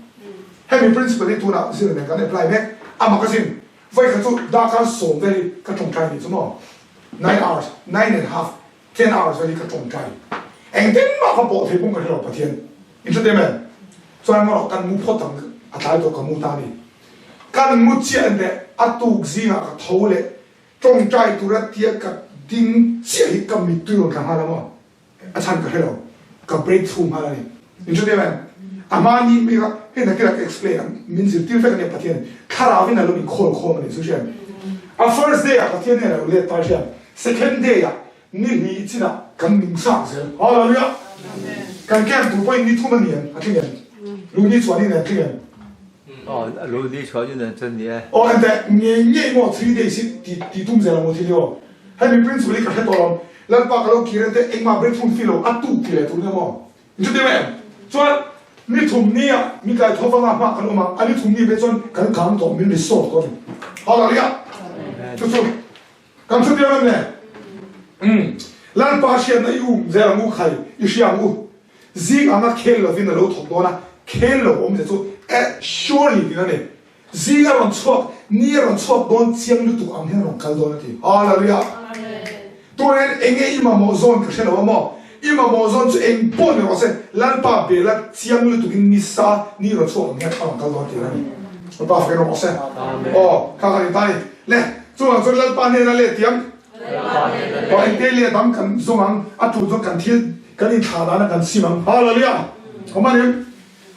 Hemi principle hi tunah zir nen kan apply mek. A mak asin. Vawikhat chu darkar sawm vel hi ka tawngtai ni chu maw? 9 hours, 9 and half, 10 hours vel hi ka tawngtai. Engtin mah ka pawh thei pawh ka hre lo Pathian. In hre tem em? Chuan maw kan mu phawt ang a tlai tawh ka mu ta ni. Kan mu chiah en teh a tuk zingah ka tho leh tawngtai tura tia ka ding chiah hi ka mittui rawn tla nghal a maw? A chhan ka hre lo. Ka breakthrough nghal a ni. In hre tem em? A hma ni mi kha hei nakin ah ka explain ang min zirtir vek a nia Pathian in. Thlarau in a lo in khawl khawm a ni chu hriat. A first day ah Pathian hian a lo let ta hriat. Second day ah ni hnih chinah kan nung sak zel. Hallelujah! Kan camp tur pawhin ni thum a ni em? A tling em? Lungni chuan in a tling em? Aw, lungni chuan in an chuan ni e. Aw, enteh, ngei ngei maw 3 days hi ti ti tum zel ang maw thil hi aw. Hemi principle hi ka hre tawh lo. Lalpa ka lo kir ang te engmah breakthrough feel lo a tuk ti leh tur nia maw? Chuti em? Chuan ni thum ni ah mi kai tho vanga hma kan awm a, a ni thum ni ve chuan kan kang tawh min restore tawh a ni. Hallelujah! Chu chu kan hre piang em le? Umm Lalpa hriatna i um zel ang u khai, i hria ang u. Zing anga khel lovin a lo thawk dawn a, khel lo awm che chu eh surely tiin a ni. Zing a rawn chhuak, ni a rawn chhuak dawn chiang lutuk ang hian a rawn kal dawn a ti. Hallelujah! Tunah hian enge i mamawh zawn ka hre lo a maw? I mamawh zawn chu eng pawh ni rawh se, Lalpa bela chiang lutuk in ni sa, ni rawn chhuak ang hian a rawn kal dawn tih a ni. Lalpa fak in rawh se. Aw, kha kan intan a ni. Le, chuvang chuan Lalpa hnena let tiang. Aw, engte leh dang kan zawng ang, a tul chuan kan thil kan inthlah dan a kan sim ang. Hallelujah! Awm a ni.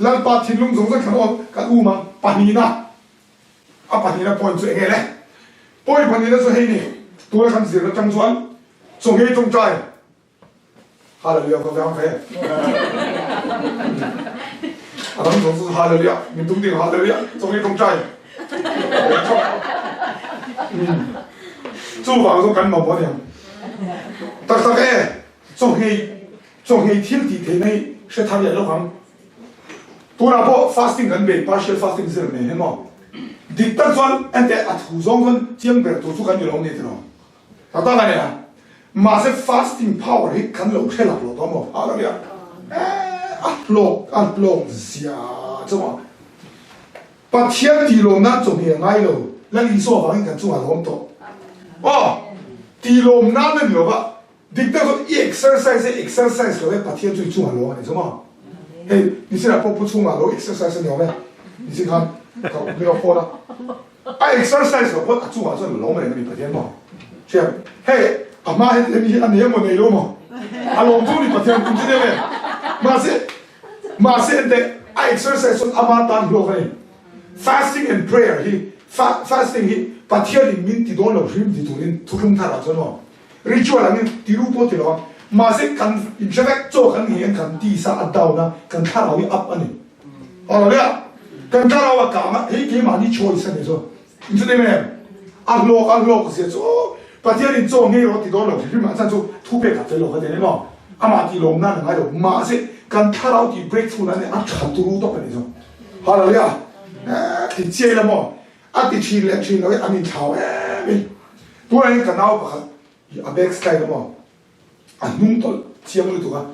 Lalpa thinlung zawng zawng kan aw kan um ang pahnihna a pahnihna point chu enge le? Point pahnihna chu hei ni tuna kan zir atang chuan chawngei tawngtai Hallelujah ka vang ve a dang zawng chu Hallelujah min tum ding Hallelujah chawngei tawngtai chu vang chu kan mamawh aniang tak tak e chawngei Chawhngei thil tih theihna hi hre thar leh lawk ang. Tunah pawh fasting kan bei, partial fasting zir nei hian maw? Dik tak chuan enteh a thu zawng chuan chiang ber tur chu kan ni lo ni tiraw? Tak tak a nia. Mahse fasting power hi kan lo hre lak lo tawh maw? Hallelujah. Eh, a hlawk, a hlawk zia chu maw? Pathian tih lawm nan chawhngei a ngai lo, Lal Isua vangin kan chungah lawm tawh. Aw, tih lawm nan a ni lo va, Dik tak chuan i exercise e exercise lo e Pathian chu i chungah lo a ni chu maw? Hei nisinah pawh pu chhungah lo exercise a ni awm e nisin khan ka min lo phone a a exercise lo pawn a chungah chuan a lawm reng a ni Pathian maw? Hriat hei a hma heti emi hi a nei emaw nei lo maw? A lawm chu ni Pathian kum chu deuh e mahse mahse enteh a exercise chuan ama tan hlawk a ni fasting and prayer hi fasting hi Pathian in min ti dawn lo hrim ti turin thuthlung thar ah chuan maw? Ritual angin tiru pawh ti lo a, mahse kan inhre vek chaw kan nghei ang kan tisa a down a, kan thlarau hi up a ni. Hallelujah! Kan thlarau a kang a, hei keimahni choice a ni chu. Inchut em em? A hlawk a hlawk zia chu Pathian in chaw nghei rawh ti dawn lo hrim hrim a chan chu thu pek a fel lo kha ti a ni maw? Amah tih lawm nan a ngai lo, mahse kan thlarau tih breakthrough nan a tha turu tawp a ni chu. Hallelujah! Ti chiai la maw? A ti thin leh thin lo i an inthlau em in. Tunah hian ka nau pakhat hi a back slide a maw? A hnung tawlh chiang lutuk a,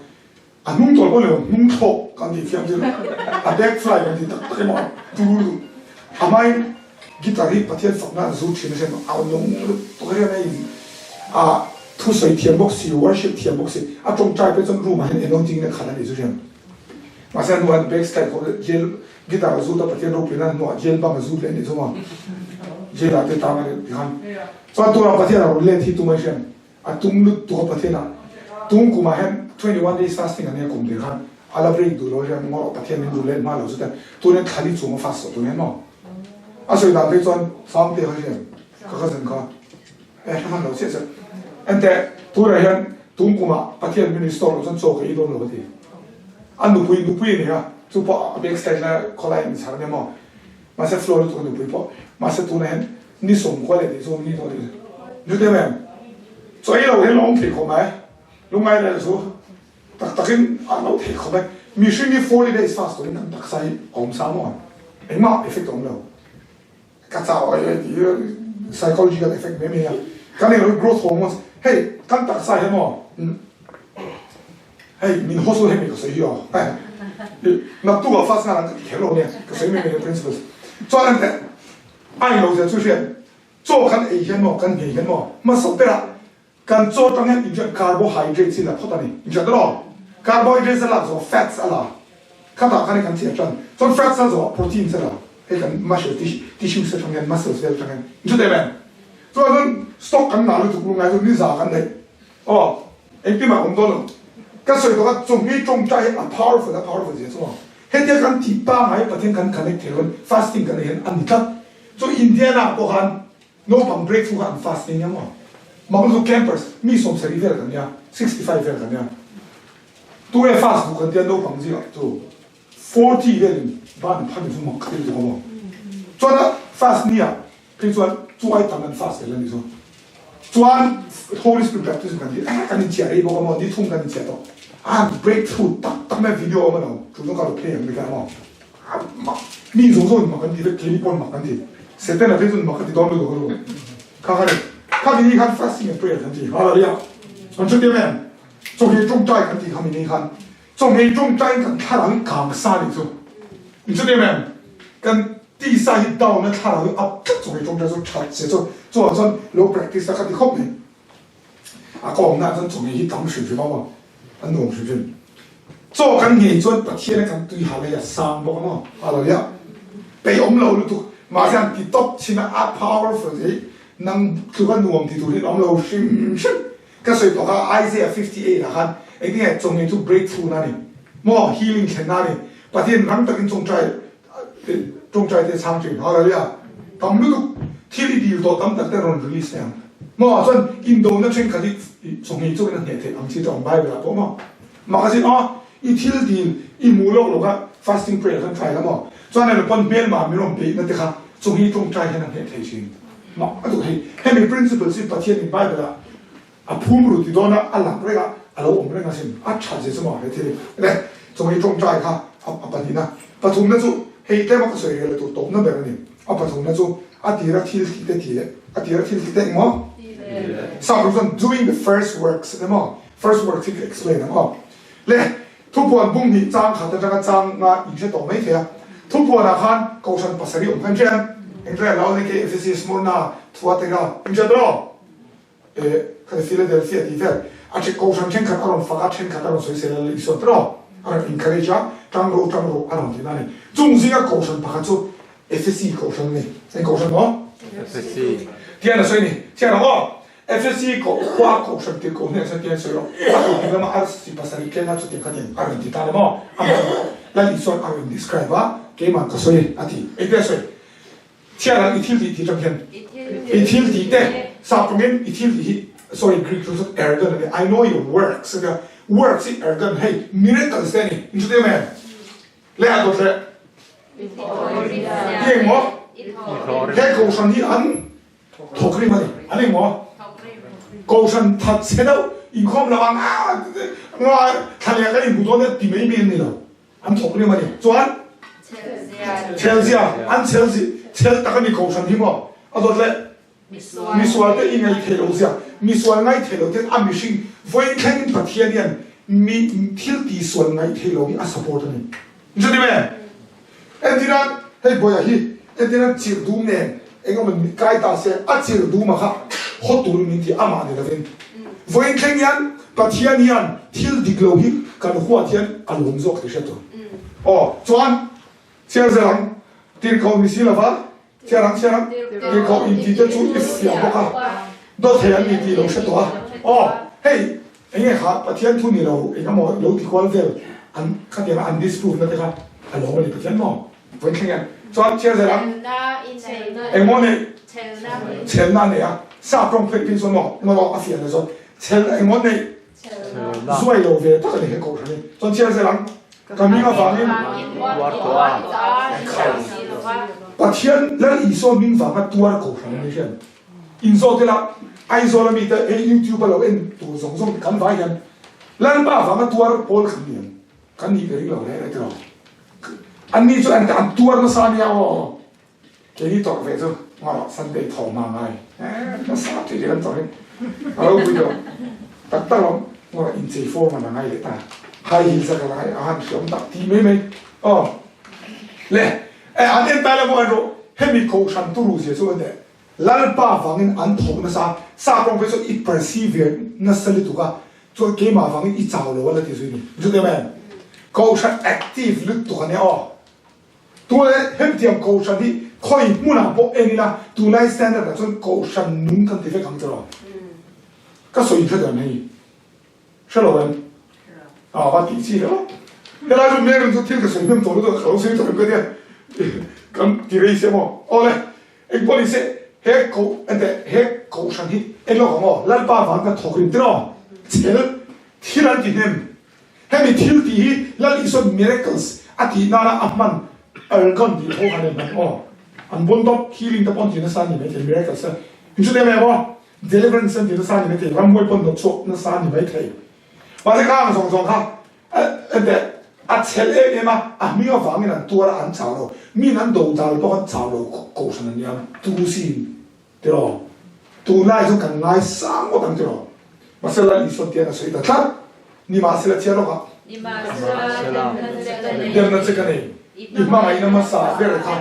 a hnung tawlh pawh ni lo, hnung thlawk kan tih thiam chu a back slide kan tih tak tak emaw turu lutuk. A hmain guitar hi Pathian fakna an zut thin a hriat a nung lutuk hian a in a thusawi thiam bawk si, worship thiam bawk si, a tawngtai pawh chuan room ah hian anointing in a khat a nih chu hriat. Mahse a hnuah back slide khawp jail guitar a zut a Pathian ropui nan hnuah jail bang a zut leh a nih chu maw jail ah te tang a nih tikhan chuan tunah Pathian a rawn let hi tumah hian a tum lut tuk a Pathian ah tum kumah hian 21 days fasting a nia kum tir khan a la break duh lo hian ngawrh Pathian min duh let hma lo chutan tun hian thlali chung a fast tawh tun hian maw a sawi dan phei chuan Sangte kha hian ka cousin kha e hre hman lo chiah chiah enteh tunah hian tum kumah Pathian min restore loh chuan chaw ka ei dawn lo ka ti a nupui nupui a nei a chu pawh a back side la khawlai in chhar ania maw mahse floor lutuk a nupui pawh mahse tunah hian ni sawmkua leh tih chu ni tawh ni nute em chaw ei lo hian a awm thei khawp mai lungngai rel chu tak takin a lo thei khawp mai mihring hi 40 days fast turin an taksa hi a awm sa maw engmah effect a awm lo. Ka chau ai ai tih hi psychological effect mai mai a, kan eng lo growth hormones hei kan taksa hian maw hei min hawsawl hei mai ka sawi hi aw naktuk ah fast nghal ang ka ti kher lo nia ka sawi mai mai principles chuan an teh a eng lo zia chu hriat chaw kan ei hian maw kan nghei hian maw hmasa berah kan chaw tang hian inhriat carbohydrates hi la phawt a ni inhriat emaw carbohydrates a lak zawh fats a la khatah khan kan chiah tan chuan fats a zawh proteins a la hei kan muscle tissues atang hian muscles vel atang hian inhriat em em chuan chuan stock kan ngah lutuk lungai chu ni za kan neih aw engtin mah awm dawn lo ka sawi tawh a chawhmeh tawngtai hi a powerful a powerful zia chu maw hetia kan tih pangngai Pathian kan connect thei lo fasting kan nei hian a ni tlat chu Indiana pawh khan Naupang break chu kha an fast eng emaw mak lutuk campers mi 70 vel kan nia 65 vel kan nia tunge fast duh kan tia naupang zingah chu 40 velin ban phan chu mak khatin lutuk amaw chuan a fast nia phei chuan chu ai tam an fast vel ani chu. Chuan Holy Spirit baptism kan ti eh kan inchiah rei bawk a maw ni thum kan inchiah tawh a breakthrough tak tak mai video a awm a lo chu zawng ka lo play ang bik a maw mak mi zawng zawng in mak an ti vek keini pawn mak an ti Satan a phei chuan mak a ti dawn lutuk a lo kha kha ni kha ti ni khan fasting and prayer kan ti hallelujah kan hre tiam em chawhmeh tawngtai kan ti kha mi ni khan Chawhmeh tawngtai in kan thlarau hi kang sa nih chu in chu nem em? Kan tisa hi down a thlarau hi up tlat chawhmeh tawngtai chu that se chu chuvang chuan lo practice a ka ti khawp mai. A ka awmna ah chuan chawhmeh hi tam hrim hrim a maw a nuam hrim hrim. Chaw kan nghei chuan Pathian a kan tui hal hei a sang bawk a maw hallelujah peih awm lo lutuk mahse an ti tawp chin a a powerful hi nang tluka nuam ti tur hi an awm lo hrim hrim. Ka sawi tawh kha Isaiah 58 ah khan engtinge chawngei chu breakthrough na ni maw healing thlen na ni Pathian rang takin tawngtai tawngtai te chhang thin hallelujah tam lutuk thil i dil tawh tam tak te rawn release thei ang maw chuan indona thenkhat hi chawngei chawngin a hneh theih ang chi te awm bible ah pawh maw mak a sin aw i thil dil i hmu lawk lawk a fasting prayer khan try la maw chuan elo pawn hmelma min rawn beihna te kha chawngei tawngtai hian a hneh thei thin. Mak a duh hei. Hemi principle chu Pathian in Bible ah a phum ru ti dawn a, a lang reng a, a lo awm reng asin. A that zia chu maw he thil hi. Le, chawngei tawngtai kha a pahnihna. Pathumna chu hei tlem a ka sawi rel tur tawpna ber a ni. A pathumna chu a tira thil tih te ti leh a tira thil tih te engmaw? Sap ram chuan doing the first works a ni maw? First works hi ka explain ang aw. Le, Thupuan bung hnih chang khat atanga chang nga in hre tawh mai thei a. Thupuanah khan Kohhran pasarih awm khan hriat England, Laodike, Ephesus, Smyrna, Thuatira, in hriat rawh? Eh, khati Philadelphia tih vel. A then Kohhran thenkhat a rawn fak a, thenkhat a rawn sawisel a, Isua te rawh? A rawn encourage a, tang rawh, tang rawh a rawn ti na a ni. Chung zinga Kohhran pakhat chu Ephesi Kohhran a ni. Eng Kohhran maw? Ephesi. Tian a sawi a ni. Thian ang aw. FSC koh khua kohhran tir koh hneh chuan tiang sawi rawh. A koh hnu lama arsi pasarih tleng a chutiang kha tiang a rawn ti ta le maw? Amah Lal Isuan a rawn describe a, keimah ka sawi a ti. Engtia sawi? Chhiar ang i thil tih tih tang hian i thil tih te sap tawngin i thil tih hi sorry Greek thu chuan ergon a ni I know your works a tia works hi ergon hei miracles te a ni in hre teh em? Le a dawt leh i engmaw? He kohhran hi an Thawk rim a ni. An engmaw? Kohhran that chhe deuh inkhawm lo ang a nga thlaleh kan inhmu dawn e ti mai mai an ni lo. An thawk rim a ni. Chuan chhelzia an chhel chhel tak a ni kohhran hi maw? A dawt leh misual te i ngaihtheih loh zia misual ngaihtheih loh ten a mihring vawiin thlengin Pathian hian mi thil tihsual ngaihtheih loh hi a support a ni. Chuti mai. Entirah hei Bawia hi entirah chirh dum nen eng emaw ni kai ta se a chirh dum a kha haw turin min ti amah ni lovin vawiin thleng hian Pathian hian thil dik lo hi kan huat hian a lawm zawk tih hriat tur. Aw chuan chhiar zel ang tirhkoh ni si lova chhiar ang chhiar ang tirhkoh intih te chu i fiah bawk a dawt thei an ni tih lo hre tawh a aw hei Eng nge kha Pathian thu ni lo eng emaw lo ti kual vel an khatiang a an disprove na te kha a lawm a ni Pathian maw? Vawi thleng e. Chuan chhiar zel ang. Eng maw neih? Chhelna a nei a. Sap rawng phei phei chuan maw emaw rawh a fiah leh zawt. Chhelna eng maw neih? Zuai lo ve tak a ni he kohhran hi. Chuan chhiar zel ang. Ka hming avangin Pathian Lal Isua hming vanga tuar kohhran a ni hian. Inzawt ila, Aizawl a mite hei YouTube a lo en tur zawng zawng te kan vai hian Lalpa vanga tuar pawl kan ni ang, kan nih ka ring lo reng reng tiraw. An ni chu an an tuar nasa ania aw. Keini tawrh ve chu ngarawh Sunday thaw hma ngai nasa tih leh kan tawrh in a ropui lo tak tak lo ngarawh inchei form an a ngai leh ta high heels a kal a ngai a han hriam tak ti mai mai aw le an en tai la maw an rawh hemi kohhran turu zia chu an teh Lalpa vangin an thawk nasa a, sa kawng phei chuan i persevere nasa lutuk a, chuan keimah vangin i chau lo a la ti zui ni. Chu em em? Kohhran active lutuk a nia aw. Tunlai hemtiang kohhran hi khawi hmunah pawh en ila tunlai standard ah chuan kohhran nung kan ti vek ang che rawh. Ka sawi hre dan hei. Hre lo em? A va tih chi lo. Helai chu Mary chu thil ka sawi hnem tawh lutuk a, ka lo sawi tawh em ka tia. Kan ti rei sia maw? Awle. Engpawh ni se, he ko enteh he kohhran hi eng lawk ang aw, Lalpa vang kan thawk rim tiraw? Chhel thil an ti hnem. Hemi thil tih hi Lal Isuan miracles a tih nana a hman ergon tih tho khan a inhman aw. An bon tawp, healing te pawh an ti nasa a ni maithei miracles te. Inchutiang em aw? Deliverance an ti nasa a ni maithei, ramhuai pawn hnawt chhuak nasa a ni maithei. Mahse kha ang zawng zawng kha ente a chhel em em a, a hming avangin an tuar a, an chau lo. Miin an do dal bawk an chau lo kohhran an nia, tu sin tiraw? Tunlai chu kan ngaisang ngawt ang tiraw? Mahse Lal Isuan tian a sawi ta tlat. Nimahsela chhiar lawk ah. Demna che ka nei. I hmangaihna hmasa ber kha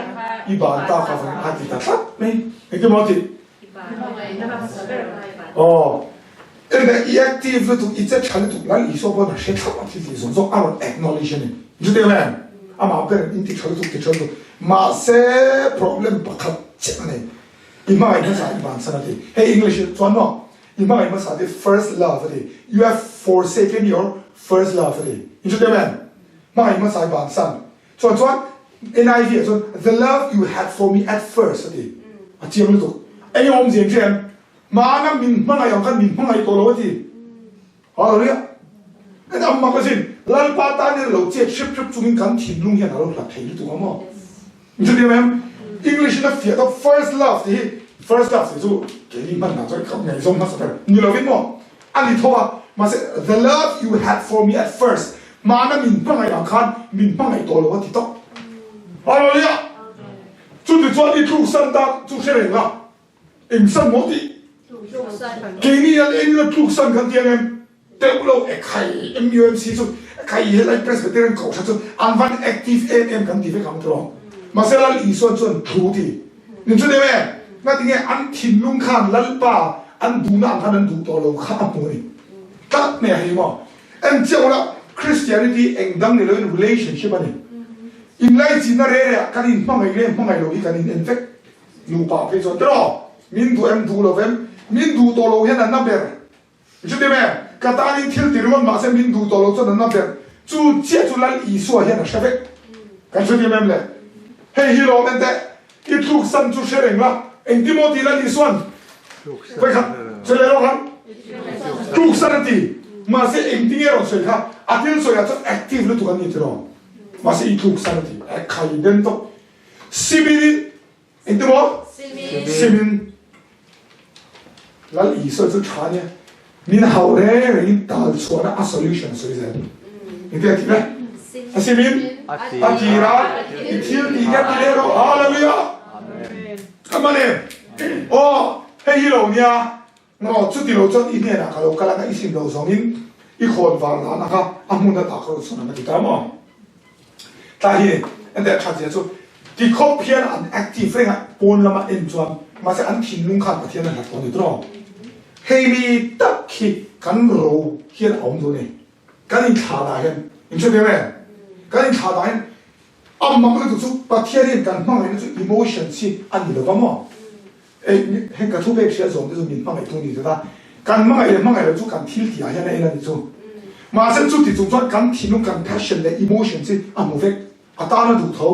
i ban ta kha vang a ti ta tlat mai. Engtin maw a tih? Aw. Enge i active lutuk, i che tha lutuk Lal Isua pawn a hre thlap a thil tih zawng zawng a rawn acknowledge a ni. Chutiang em? Amah ber in ti tha lutuk, ti tha lutuk. Mahse problem pakhat chiah a nei. I hmangaih hmasa i bansan a ti. Hei English chuan maw I hmangaih hmasa te first love a ti. You have forsaken your first love a ti. In hre teuh em? Hmangaih hmasa i bansan. Chuan chuan NIV ah chuan the love you had for me at first a ti. A chiang lutuk. Eng awm zia in hre em? Hmana min hmangaih ang khan min hmangaih tawh lo a ti. Hallelujah. Kan am mak asin. Lalpa tan hian lo chet hrep hrep chungin kan thinlung hian a lo hlat thei lutuk ang maw? In hre teuh em? English in a fiah tawp first love tih hi first love tih chu keini hman dan chuan ka ngaihzawm hmasa ber ni lovin maw a ni tho a mahse the love you had for me at first hmana min hmangaih ang khan min hmangaih tawh lo a ti tawp. Hallelujah! Chuti chuan i tluksan tak chu hre reng la. Eng san maw tih? Keini hian eng ila tluk san kan ti ang em? Teuh lo e khai MUMC chu khai helai Presbyterian Kohhran chu an van active em em kan ti vek ang tiraw? Mahse Lal Isuan chuan thu ti. Nin chu deuh e, ngatinge an thinlung khan Lalpa an duhna ang khan an duh tawh lo kha a hmu a ni. Tlat mai a hei maw? En chiah ula Christianity eng dang ni loin relationship a ni. Inlaichinna re re ah kan inhmangaih leh hmangaih lo hi kan in en vek. Nupa phei chuan tiraw min duh em duh lo em min duh tawh lo hian a na ber chuti em ka tanin thil ti ringawt mahse min duh tawh lo chuan a na ber chu chiah chu Lal Isua hian a hre vek kan hre em em le hei hi lawm en teh i tluk san chu hre reng la engtin maw ti Lal Isuan vawikhat sawi leh lawk ang tluk san a ti mahse engtin nge rawn sawi kha a thil sawi ah chuan active lutuk an ni tiraw mahse i tluk san a ti khai den tawp Simin engti maw? Simin Lal Isua chu tha nia min hauh reng rengin tal chhuahna a solution a sawi zel. Engti a ti le? A simin a tira i thil tih te a ti leh rawh. Hallelujah! Ka man em? Aw, hei hi lo nia. Maw, chuti lo chuan i hnenah ka lo kal anga i sim lo zawngin i khawn var dan anga a hmun ata ka rawn sawn ang a ti ta maw? Tlai hi enteh that zia chu ti khawp hian an active reng a, pawn lama en chuan mahse an thinlung khan Pathian a hlat tawh a ni tawh. Hei mi tak hi kan ro hian a awm duh a ni. Kan inthlah dah hian, in hre ve em? Kan inthlah dah hian a mak lutuk chu Pathian hian kan hmangaihna chu emotions hi a ni lo va maw? Ei, heng ka thu pek hriat zawng te chu min hmangaih tu ni zet a, kan hmangaih leh hmangaih loh chu kan thil tih ah hian a en a ni chu. Mahse chuti chung chuan kan thinlung, kan passion leh emotions hi a hmu vek, a tan a duh tho.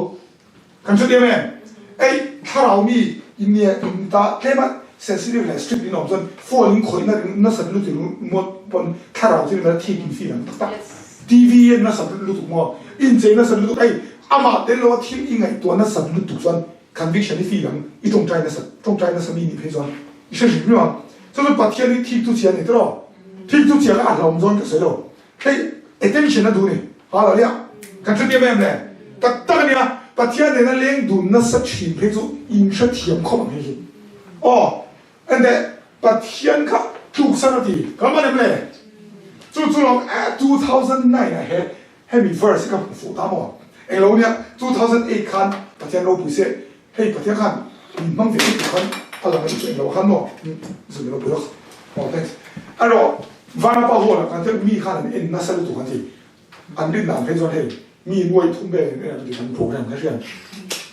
Kan hre diam em? Ei, thlarau mi in nia in ta tlem a sensitive leh strict in awm chuan phone in khawih na ring nasat lutuk ringawt pawn thlarau chu ringawt a thik in feel ang tak tak. TV en nasat lutuk maw, inchei nasat lutuk, ei, amah tel lo a thil i ngaihtuah nasat lutuk chuan Conviction i feel ang, i tawngtai nasa, tawngtai nasa mi nih phei chuan i hre hrim hrim ang. Chu chu Pathian hi thik tu chia a ni tiraw? Thik tu chia kha a hlauhawm zawn ka sawi lo. Hei attention a duh ni. Hallelujah! Kan hre diam em le? Tak tak a nia, Pathian nena leng dun nasa thin phei chu in hrethiam khawp ang hei hi. Aw, ente Pathian kha tluksan a ti, ka man em le? Chu chu lawm 2009 ah he Hemi verse hi ka hmu fuh ta maw? Englo nia, 2008 khan Pathian ropui se, hei Pathian khan min hmang ve lutuk khan a lang anih chu englo khan maw? Zun ropui lawk. Aw thanks. Erawh Vanapa hall ah khan chuan mi khan an en nasa lutuk an ti. An rin dan phei chuan hei mi nuai thum vel an en an ti kan program kha hriat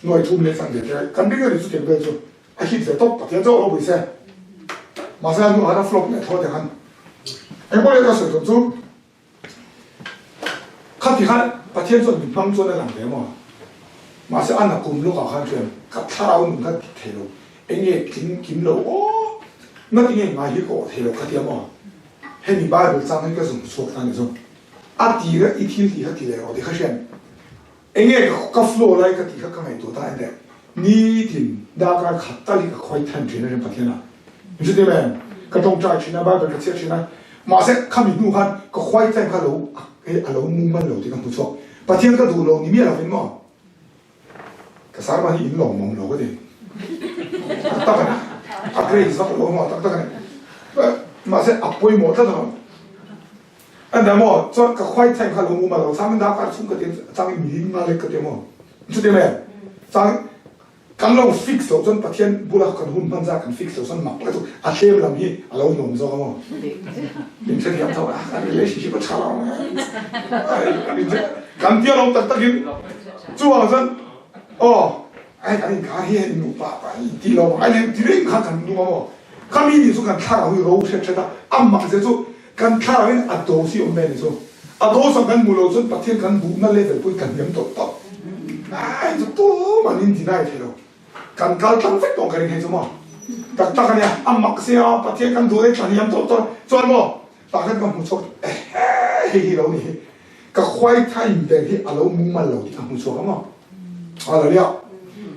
nuai thum leh chan ve te kan ring anih chu tiang vel chu a hit ve tawp Pathian chu ropui se. Mahse a hnuah khan a flop leh tho te khan engpawh leh ka sawi tum chu Khati khan Pathian chuan min hmang chuan a lang ve maw? Mahse a nakum lawkah khan chuan ka thlarau nun kha dik thei lo, eng nge tling kim lo aw, ngati nge ngai hi ka awh thei lo khatia maw? Hemi Bible chang hi ka zung chhuak ta ni chu. A tira i thil tih kha ti leh rawh ti kha hriat. Eng nge ka flow lai ka tih kha ka ngaihtuah ta ente nitin darkar khat tal hi ka khawi than thin a rin Pathian ah. Min hre tir em? Ka tawngtai thin a, Bible ka chhiar thin a, mahse khami hnu khan ka quiet time kha lo a lo mumal lo tih ka hmu chhuak. Pathian ka duh lo ni miah lovin maw? Ka sarma hi in lawmawm lo ka ti. Tak tak a ni. A grace vak lo maw? Tak tak a ni. Mahse a pawimawh tlat alawm. A nia maw? Chuan ka quiet time kha lo mumal lo. Changin darkar chhung ka ti a, changin milim nga lek ka ti a maw? Chuti mai a? Changin Kan lo fix loh chuan Pathian bula kan hun hman zat kan fix loh chuan mak lutuk a tlem lam hi a lo nuam zawk a maw? Min hrethiam tho a, kan relationship a tha lo kan tia lo tak takin chuvang chuan aw ai kan inkar hi hei nupa pa hi ti lo ai lem ti reng kha kan nung a maw? Khami ni chu kan thlarau hi ro hret hret a, a mak zia chu kan thlarau in a dose hi awm ve ni chu. A dose ang kan hmuh loh chuan Pathian kan duhna level pawh hi kan hniam tawlh tawlh. Ai chu tumah in deny thei lo. Kan kal tlang vek tawh ka ring hei chu maw. Tak tak ania, a mak sia Pathian kan duh hi thla hniam tawlh tawlh chuan maw tah khan ka hmu chhuak ehe hei hi lo ni hi. Ka khuai thaim ber hi a lo mumal lo tih ka hmu chhuak a maw. Hallelujah.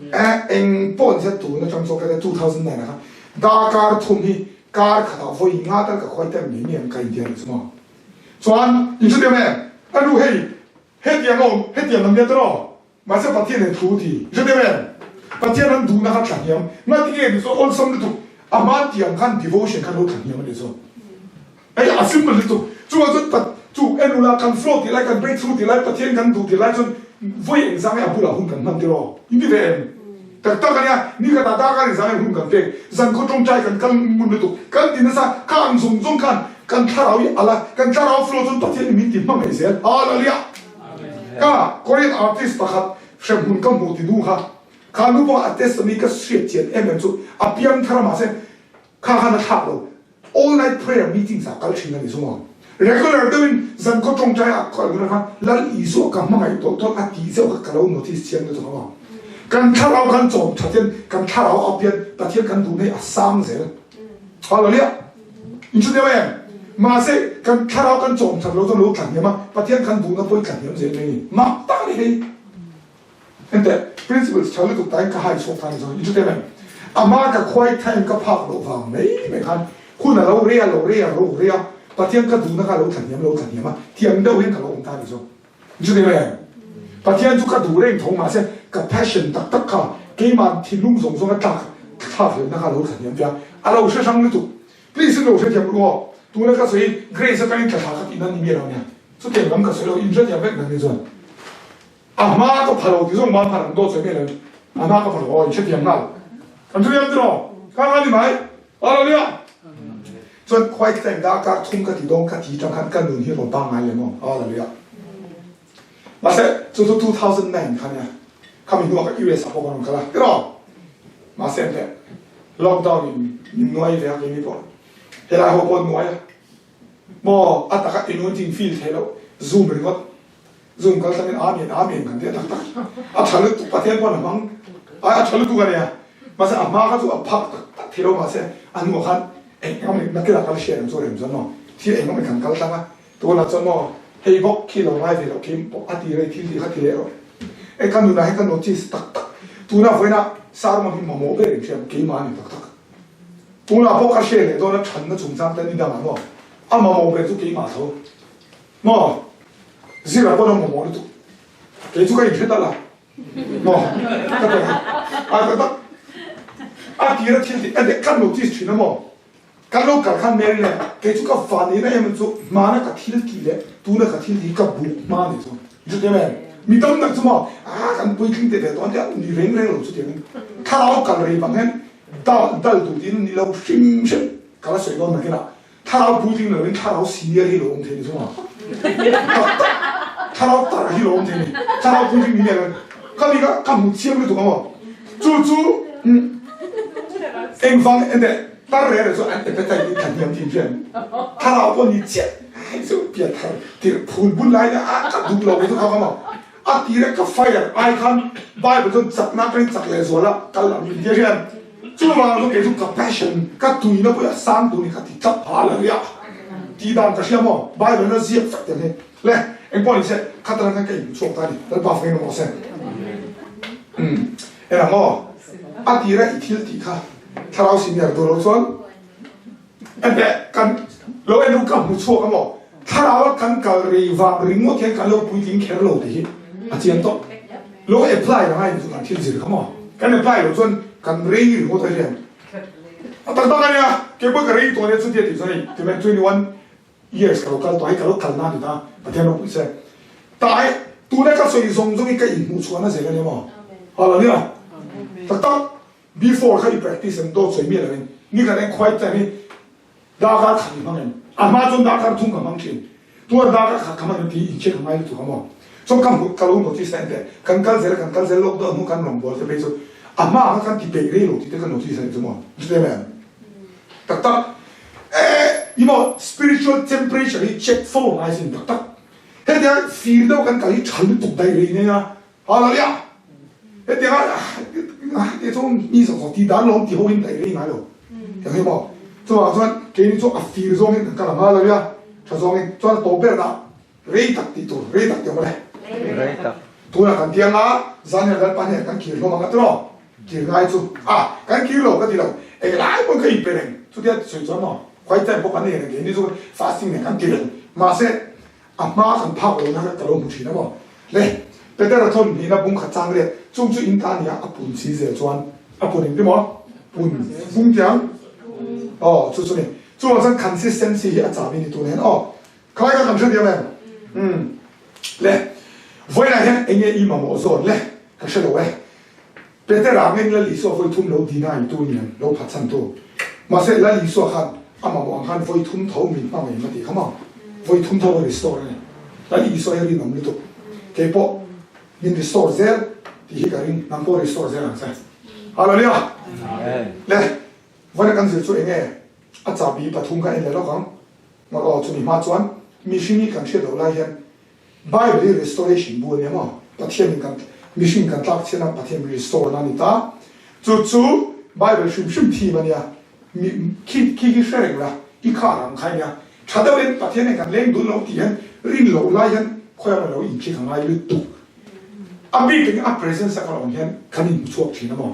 Eh eng pawh ni se tun atang chuan ka tia 2009 ah khan darkar thum hi kar khatah vawi nga tal ka khuai tem ngei ngei ang ka intia nih chu maw. Chuan in hre deuh em? Ka nu hei hetiang a awm, hetiang lam nia tiraw? Mahse Pathian in thu ti, i hre deuh em? Pathian an duhna kha thlahniam, ngati nge ni chu awlsam lutuk, a hma tiang khan devotion khan lo thlahniam a ni chu. Hei a simple lutuk, chuvang chuan Pat chu en ula kan flow tih lai, kan breakthrough tih lai, Pathian kan duh tih lai chuan vawi engzang nge a bulah hun kan hman tiraw? In ti ve em? Tak tak a nia, ni khatah darkar engzang nge hun kan pek, zankhaw tawngtai kan kal ngun lutuk, kan ti nasa, kha ang zawng zawng khan Kan thlarau hi a la, kan thlarau flow chuan Pathian in min ti hma ngei zel. Hallelujah! Ka Korean artist pakhat hremhmun ka hmuh ti nu kha, kha nu pawh a testimony ka hriat chian em em chu a piang thar a mahse kha khan a thlak lo. All night prayer meetings ah kal thin a ni zung ang. Regular deuhin zankhaw tawngtai ah kal hun khan Lal Isua ka hmangaih tawlh tawlh a tih zeuh kha ka lo notice chiang lutuk ang a. Kan thlarau kan chawm that hian kan thlarau a pian Pathian kan duh nei a sang zel. Hallelujah! In chu deuh em? Mahse, kan thlarau kan chawm that lo chuan lo tla hniam a, Pathian kan duhna pawh i tla hniam zel mai a ni. Mak tak a ni hei. Enteh, principles tha lutuk tain ka hai chhuak ta ni chuan, in chu deuh em? Ama ka khuai thain ka phak loh vang mai mai khan hun a lo rei a, lo rei a, ro rei a, Pathian ka duhna kha a lo tla hniam, lo tla hniam a, thiam deuh hian ka lo awm ta ni chuan. In chu deuh em? Pathian chu ka duh reng tho mahse ka passion tak tak kha keimah thinlung zawng zawng a tlak thlak hlelna kha a lo tla hniam ve a, a lo hre hrang lutuk. Please in lo hrethiam ru aw. Tuna ka sawi Grace atangin tla thla ka tihna ni miah lo nia. Chutiang lam ka sawi lo, in hrethiam vek nang ni chuan. A hma ka pha lo ti zawng mam khan an dawt sawi miah lo in a hma ka pha lo aw in hrethiam nghal. Kan hrethiam tiraw? Kha kha ni mai. Hallelujah. Chuan quiet time darkar thum ka ti dawn ka ti tang khan ka nun hi rawn pangngai lem aw. Hallelujah. Mahse chu chu 2009 kha nia. Khami hnuah ka US ah pawh ka rawn kal a. Tiraw? Mahse an hleh. Lockdown in min nuai ve a keini pawh. Helai ho pawh an nuai a. Maw a taka anointing feel theih loh zoom ringawt. Zoom kal tlangin Amen Amen kan ti a tak tak. A tha lutuk Pathian pawn a hmang. Ai a tha lutuk a nia. Mahse a hma kha chu a phak tak tak thei lo mahse a hnuah khan eng eng awm nakila kal hriat ang chu rem chuan maw thil eng awm kan kal tlang a. Tunah chuan maw hei bawk khi lo ngai ve loh khi pawh a ti rei thil tih kha ti leh rawh. E ka nunah hi ka notice tak tak. Tunah vawiinah sermon hi mamawh ber in hriam keimah a ni tak tak. Tunah pawh ka hre leh dawn a thanna chungchang te ni dangah maw a mamawh ber chu keimah tho. Maw zira pawn a mamawh lutuk. Kei chu ka inhre ta la. Maw ka ti a tak tak. A tira thil tih a ka notice thin a maw. Kan lo kal khan Mary leh kei chu ka fa nihna em chu hmana ka thil tih leh tuna ka thil tih hi ka buk hma a nih chu. Ni chutiang em? Mi tam tak chu maw ah kan puitling te ve tawh an tia ni reng reng lo chutiang in thlarau kal rei vang hian dal dal duh tiin ni lo hrim hrim ka la sawi dawn nakinah thlarau puitling lo in thlarau senior hi lo awm thei ni chu maw tak tak thlarau tar hi lo awm thei ni thlarau puitling ni miah lo khami kha ka hmu chiang lutuk ang aw chu chu engvang ente Tar reh reh chu an appetite in thahniam thin hian thlarau pawh ni chiah hei chu pianthar tirh phul bun lai nia a ka duh lo chu kha ka maw a tir a ka fire ai khan bible chuan chakna ka in chak leh zual a kal ang in tia hian chuvang chu kei chu ka passion ka tuina pawh hi a sang tur ni ka ti tlat hallelujah tih dan ka hria maw bible na ziak vek tel hi le engpawh ni se khatara khan ka in chhuak ta ni lalpa fangin awm rawh se Engah maw? A tira i thil tih kha thlarau senior duh loh chuan Enteh, kan lo en ru ka hmu chhuak a maw? Thlarau a kan kal rei vang ringawt hian kan lo puitling kher lo tih hi a chiang tawh. Lo apply la ngai ni chu kan thil zir kha maw? Kan apply loh chuan kan rei ringawt a hian a tak tak a nia, keipawh ka rei tawh ania chutia tih chuan hei tunah 21 years ka lo kal tawh a, hei ka lo kal na a ni ta, Pathian ropui se. Tah hi tuna ka sawi zawng zawng hi ka inhmuh chhuahna zel a nia maw? Hallelujah! Tak tak. Before kha i practice em dawt sawi miah lovin ni khat eng khuai chan hi darkar khat i hmang em? A hma chuan darkar thum ka hmang thin. Tunah darkar khat ka hmang em tih incheck a ngai lutuk a maw? Chuan ka hmuh ka lo notice a ente kan kal zel a kan kal zel lockdown hnu kan rawn bawl te phei chu a hma kha kan ti peih rei lo tih te ka notice a nih chu maw? Chu em em? Tak tak e i maw spiritual temperature hi check fo a ngai sin tak tak. Hetiang fir deuh kan kal hi tha lutuk daih rei nei a. Hallelujah! Hetiang a heti chu mi zawk zawk tih dan lawm ti ho in daih rei ngai lo. Tiang hi maw? Chuvang chuan keini chu a fir zawng in kan kal ang. Hallelujah! Tha zawng in chuan a tawp ber dah rei tak tih tur, rei tak ti awm le. Rei tak. Tunah kan tiang a, zan hian Lalpa hnenah kan kir hlawm ang a tiraw? Kir ngai chu a, kan kir lo ka ti lo. Englai pawhin ka inpe reng. Chutia sawi chuan maw? Khuai time pawh kan nei reng keini chu fasting nen kan ti reng. Mahse, A hma kan phak lo na ka lo hmu thin a maw? Le, Petera thawn hnihna bung khat chang riat, chung chu in ta nia a pun si zel chuan a pun engti maw? Pun pung tiang? Aw, chu chu ni. Chuvang chuan consistency hi a cham i ni tun hian aw. Khalai kha kan hre diam em? Umm. Le, vawiinah hian enge i mamawh zawn le? Ka hre lo e. Petera ngeng Lal Isua vawi thum lo deny tu nian lo phatsan tu. Mahse Lal Isua khan a mamawh ang khan vawi thum tho min hma ngei ma tih kha maw? Vawi thum tho a restore a ni. Lal Isua hi rinawm lutuk. Kei pawh min restore zel tih hi ka ring, nang pawh restore zel ang che. Hallelujah! Le, vawiin kan zir chu enge a chahbi pathum kha en leh lawk ang. Ngawt aw, chumi hma chuan mihring hi kan hriat loh lai hian Bible hi restoration bu a nia maw? Pathian in kan mihring kan tlak chhiat a Pathian min restore na a ni ta. Chu chu Bible hrim hrim theme a nia. Mi khi khi khi hre reng la i kha rang kha a nia. Tha deuh in Pathian in kan leng dun lo tih hian rin loh lai hian khawi emaw lo inkhik a ngai lutuk. A bik takin a presence a kan awm hian kan inhmuchhuak thin a maw?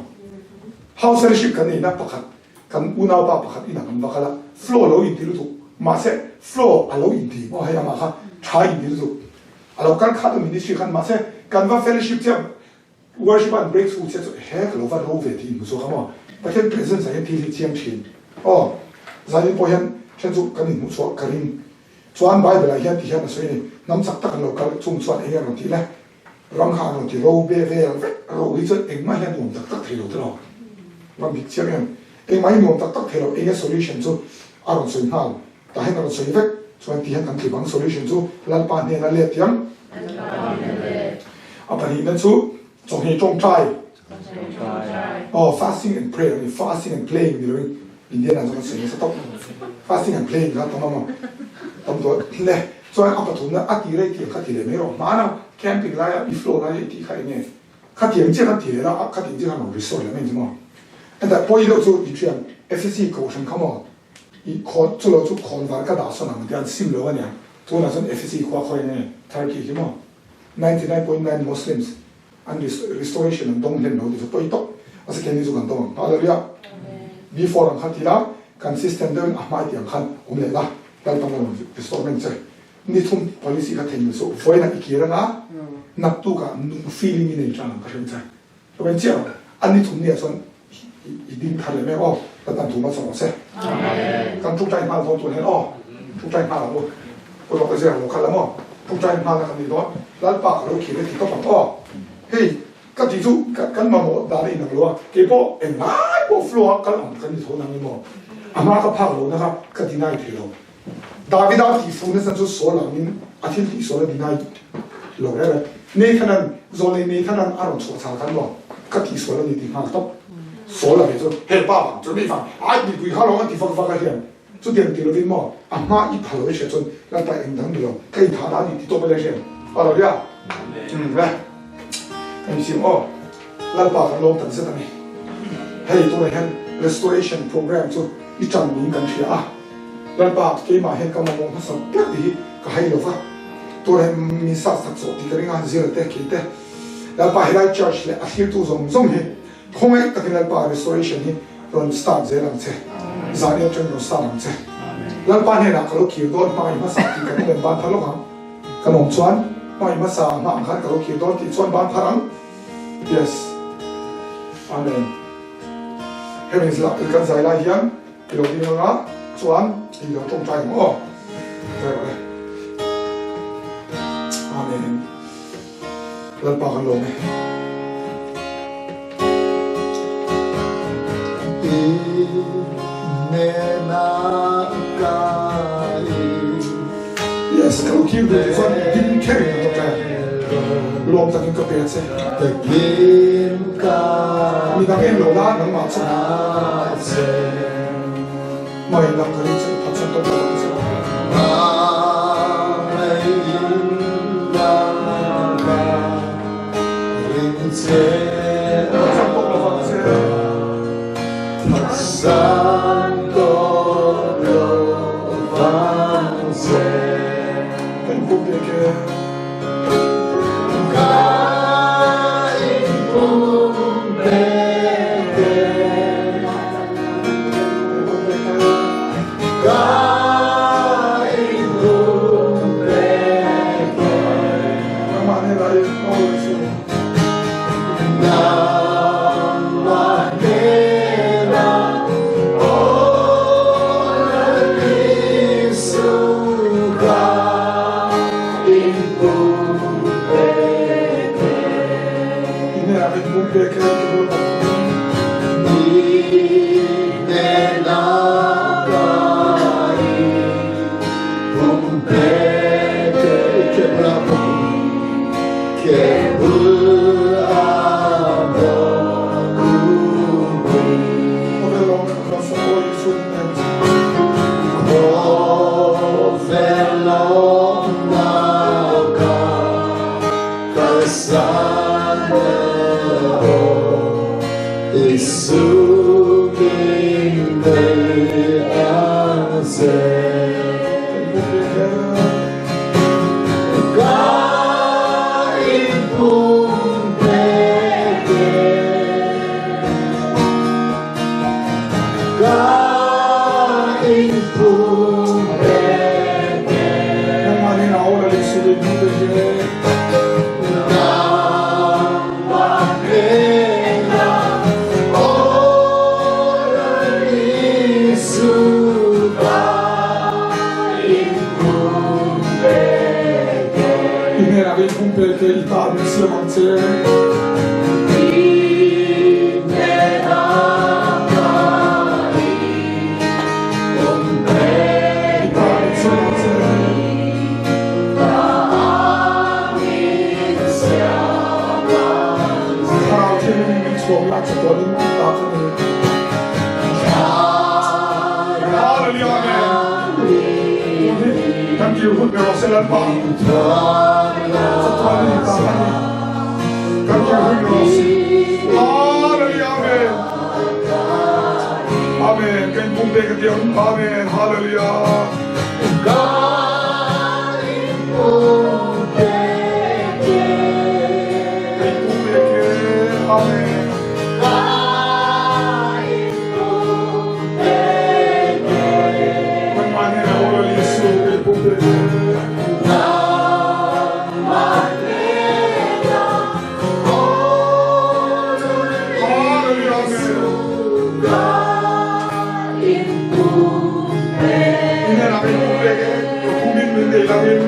House fellowship kan neihna pakhat Kan unaupa pakhat inah kan va kal a, flow a lo inti lutuk, mahse flow a lo inti maw hei amah kha tha inti lutuk, a lo kal khat a ministry khan mahse kan va fellowship chiah worship a an breakthrough chiah chu he ka lo va ro ve tih inhmu zawk a maw, Pathian presence ah hian thil hi chiang thin aw, zanin pawh hian then chu kan inhmuh chhuah ka ring chuan bible ah hian ti hian a sawi a ni, hnam chak tak an lo kal chung chuan eng nge rawn tih le? Ram kha an rawn ti ro ve vel vek, ro hi chuan engmah hian nuam tak tak thei lo te lo. Ram dik chiang em? Engmah hi nuam tak tak thei lo, enge solution chu a rawn sawi nghal, tah hian a rawn sawi vek, chuan ti hian kan tlip ang, solution chu Lalpa hnena let tiang. A pahnihna chu chawhmeh tawngtai, aw fasting and prayer a ni, fasting and playing ni loin Indian ah chuan an sawi nasa tawp, fasting and playing kha tam ang tam tawh le. Chuan a pathumna a ti rei tiang kha ti leh mai rawh. Hmana camping laia i flow laia i tih kha enge? Khatiang chiah khan ti leh la, khatiang chiah khan rawn resort leh mai ang chu maw? Heta pawi deuh chu i thian FCC kohhran kha maw? I khawn chu lo chu khawn var ka dah sawn ang tia an sim lo aniang. Tunah chuan FCC khua khawi enge Turkey hi maw? 99.9 Muslims an restoration an dawng hlen lo ti chu pawi tawp. A second hi chu kan dawng ang. Hallelujah! Before ang khan ti la, consistent deuhin a hmai tiang khan awm leh la. Lalpan a rawn restore reng che. Ni thum policy kha thei nilo vawiinah i kir anga naktukah nung feeling i nei tan ang ka hrem che. Ka ben chiah lo. A ni thum niah chuan i ding thar leh mek aw. Lalpan thu hmasa rawh se. Kan ṭawngṭai nghal dawn tun hian aw. Ṭawngṭai nghal ang u. Pu Doctor Zira lo kal ang aw. Ṭawngṭai nghal na kan nei dawn. Lalpa ka lo kir e ti tawp ang aw. Hei ka tih chu kan mamawh dan a inang lo a. Keipawh englai pawh flow a kal ang kan ni tho nang ni maw. A hma ka phak lo na kha ka deny thei lo. Davida tih fu nasa chu Saul angin a thil tih sual a deny lo reng reng. Nathan-a'n, Zawlnei Nathan-a'n a rawn chhuah chhal khan maw ka tih sual a ni tih nghal tawp. Saul a ve chu he pa vang chu mi vang ai mipui kha lo an ti vak vak a hian chutiang ti lovin maw a hma i phal lo i hriat chuan Lalpa eng dang ni lo ka inthah na a ni ti tawp a le hriat. Hallelujah. Umm le. Ka insiam aw. Lalpa kan lawm tak zet a ni. Hei tunah hian restoration program chu i tan niin kan hria a. Lalpa keimah hian ka mamawh hmasa ber tih hi ka hai lo va. Tunah hian min sat sak zawh tih ka ring a, zir te, kei te. Lalpa helai church leh a thlirtu zawng zawng hi khawngaih takin Lalpa restoration hi. Rawn start zel ang che. Zan en atangin rawn start ang che. Lalpa hnenah ka lo kir dawn hmangaih hmasa tih kan awm em ban phar lawk ang. Kan awm chuan hmangaih hmasa hma ang khan ka lo kir dawn tih chuan ban phar ang. Yes. Amen. Hemi kan zai lai hian i lo ding anga chuan i lo tawngtai ang aw. Zai rawh le. Amen. Lalpa kan lawm e. Yes, ka lo kir duh te chuan ding kher in ka tawk e. Lawm takin ka pe a che. Midang en lo la nangmah chu. Mai nang ka ring che i phatsan tawp lo ang che. Phatsan tawp lo ang che. Ka inpum bek e. I hnenah ka inpumpek e, i ta min siam ang che. I ta min siam ang che. Thlarau Thianghlim min chhuak la chatuanin i ta ka ni. Hallelujah Amen. Tun hi kan kir hun ber rawh se Lalpa. Chatuanin i ta ka ni. Kan kir hun ber rawh se. Hallelujah Amen. Amen. Ka inpumpek a ti ang. Amen. Hallelujah. Ka inpumpek e. Amen. Nangmah hnenah aw Lal Jesuh ka inpumpek e. Hallelujah. Amen. I hnenah ka inpumpek e, ka phumin min nei langin.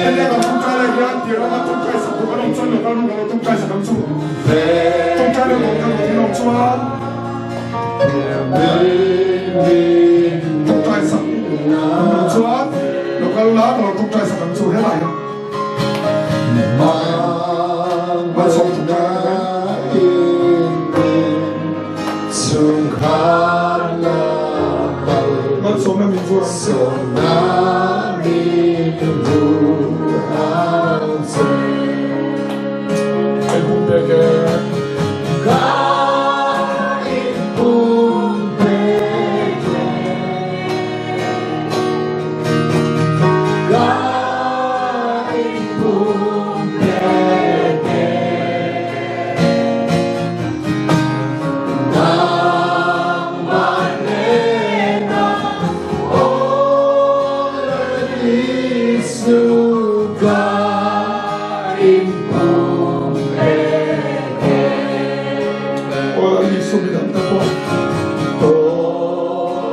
Hetiang kan tawngtai lai hian tir anga tawngtai sak duh kan awm chuan local room kan lo tawngtai sak ang chu. Tawngtai lo awm kan awm awm chuan tawngtai sak an awm chuan local la kan lo tawngtai sak ang chu helai hian. Malsawm tawngtai kan Malsawmna min vur ang che. Ka inpum pek e. God.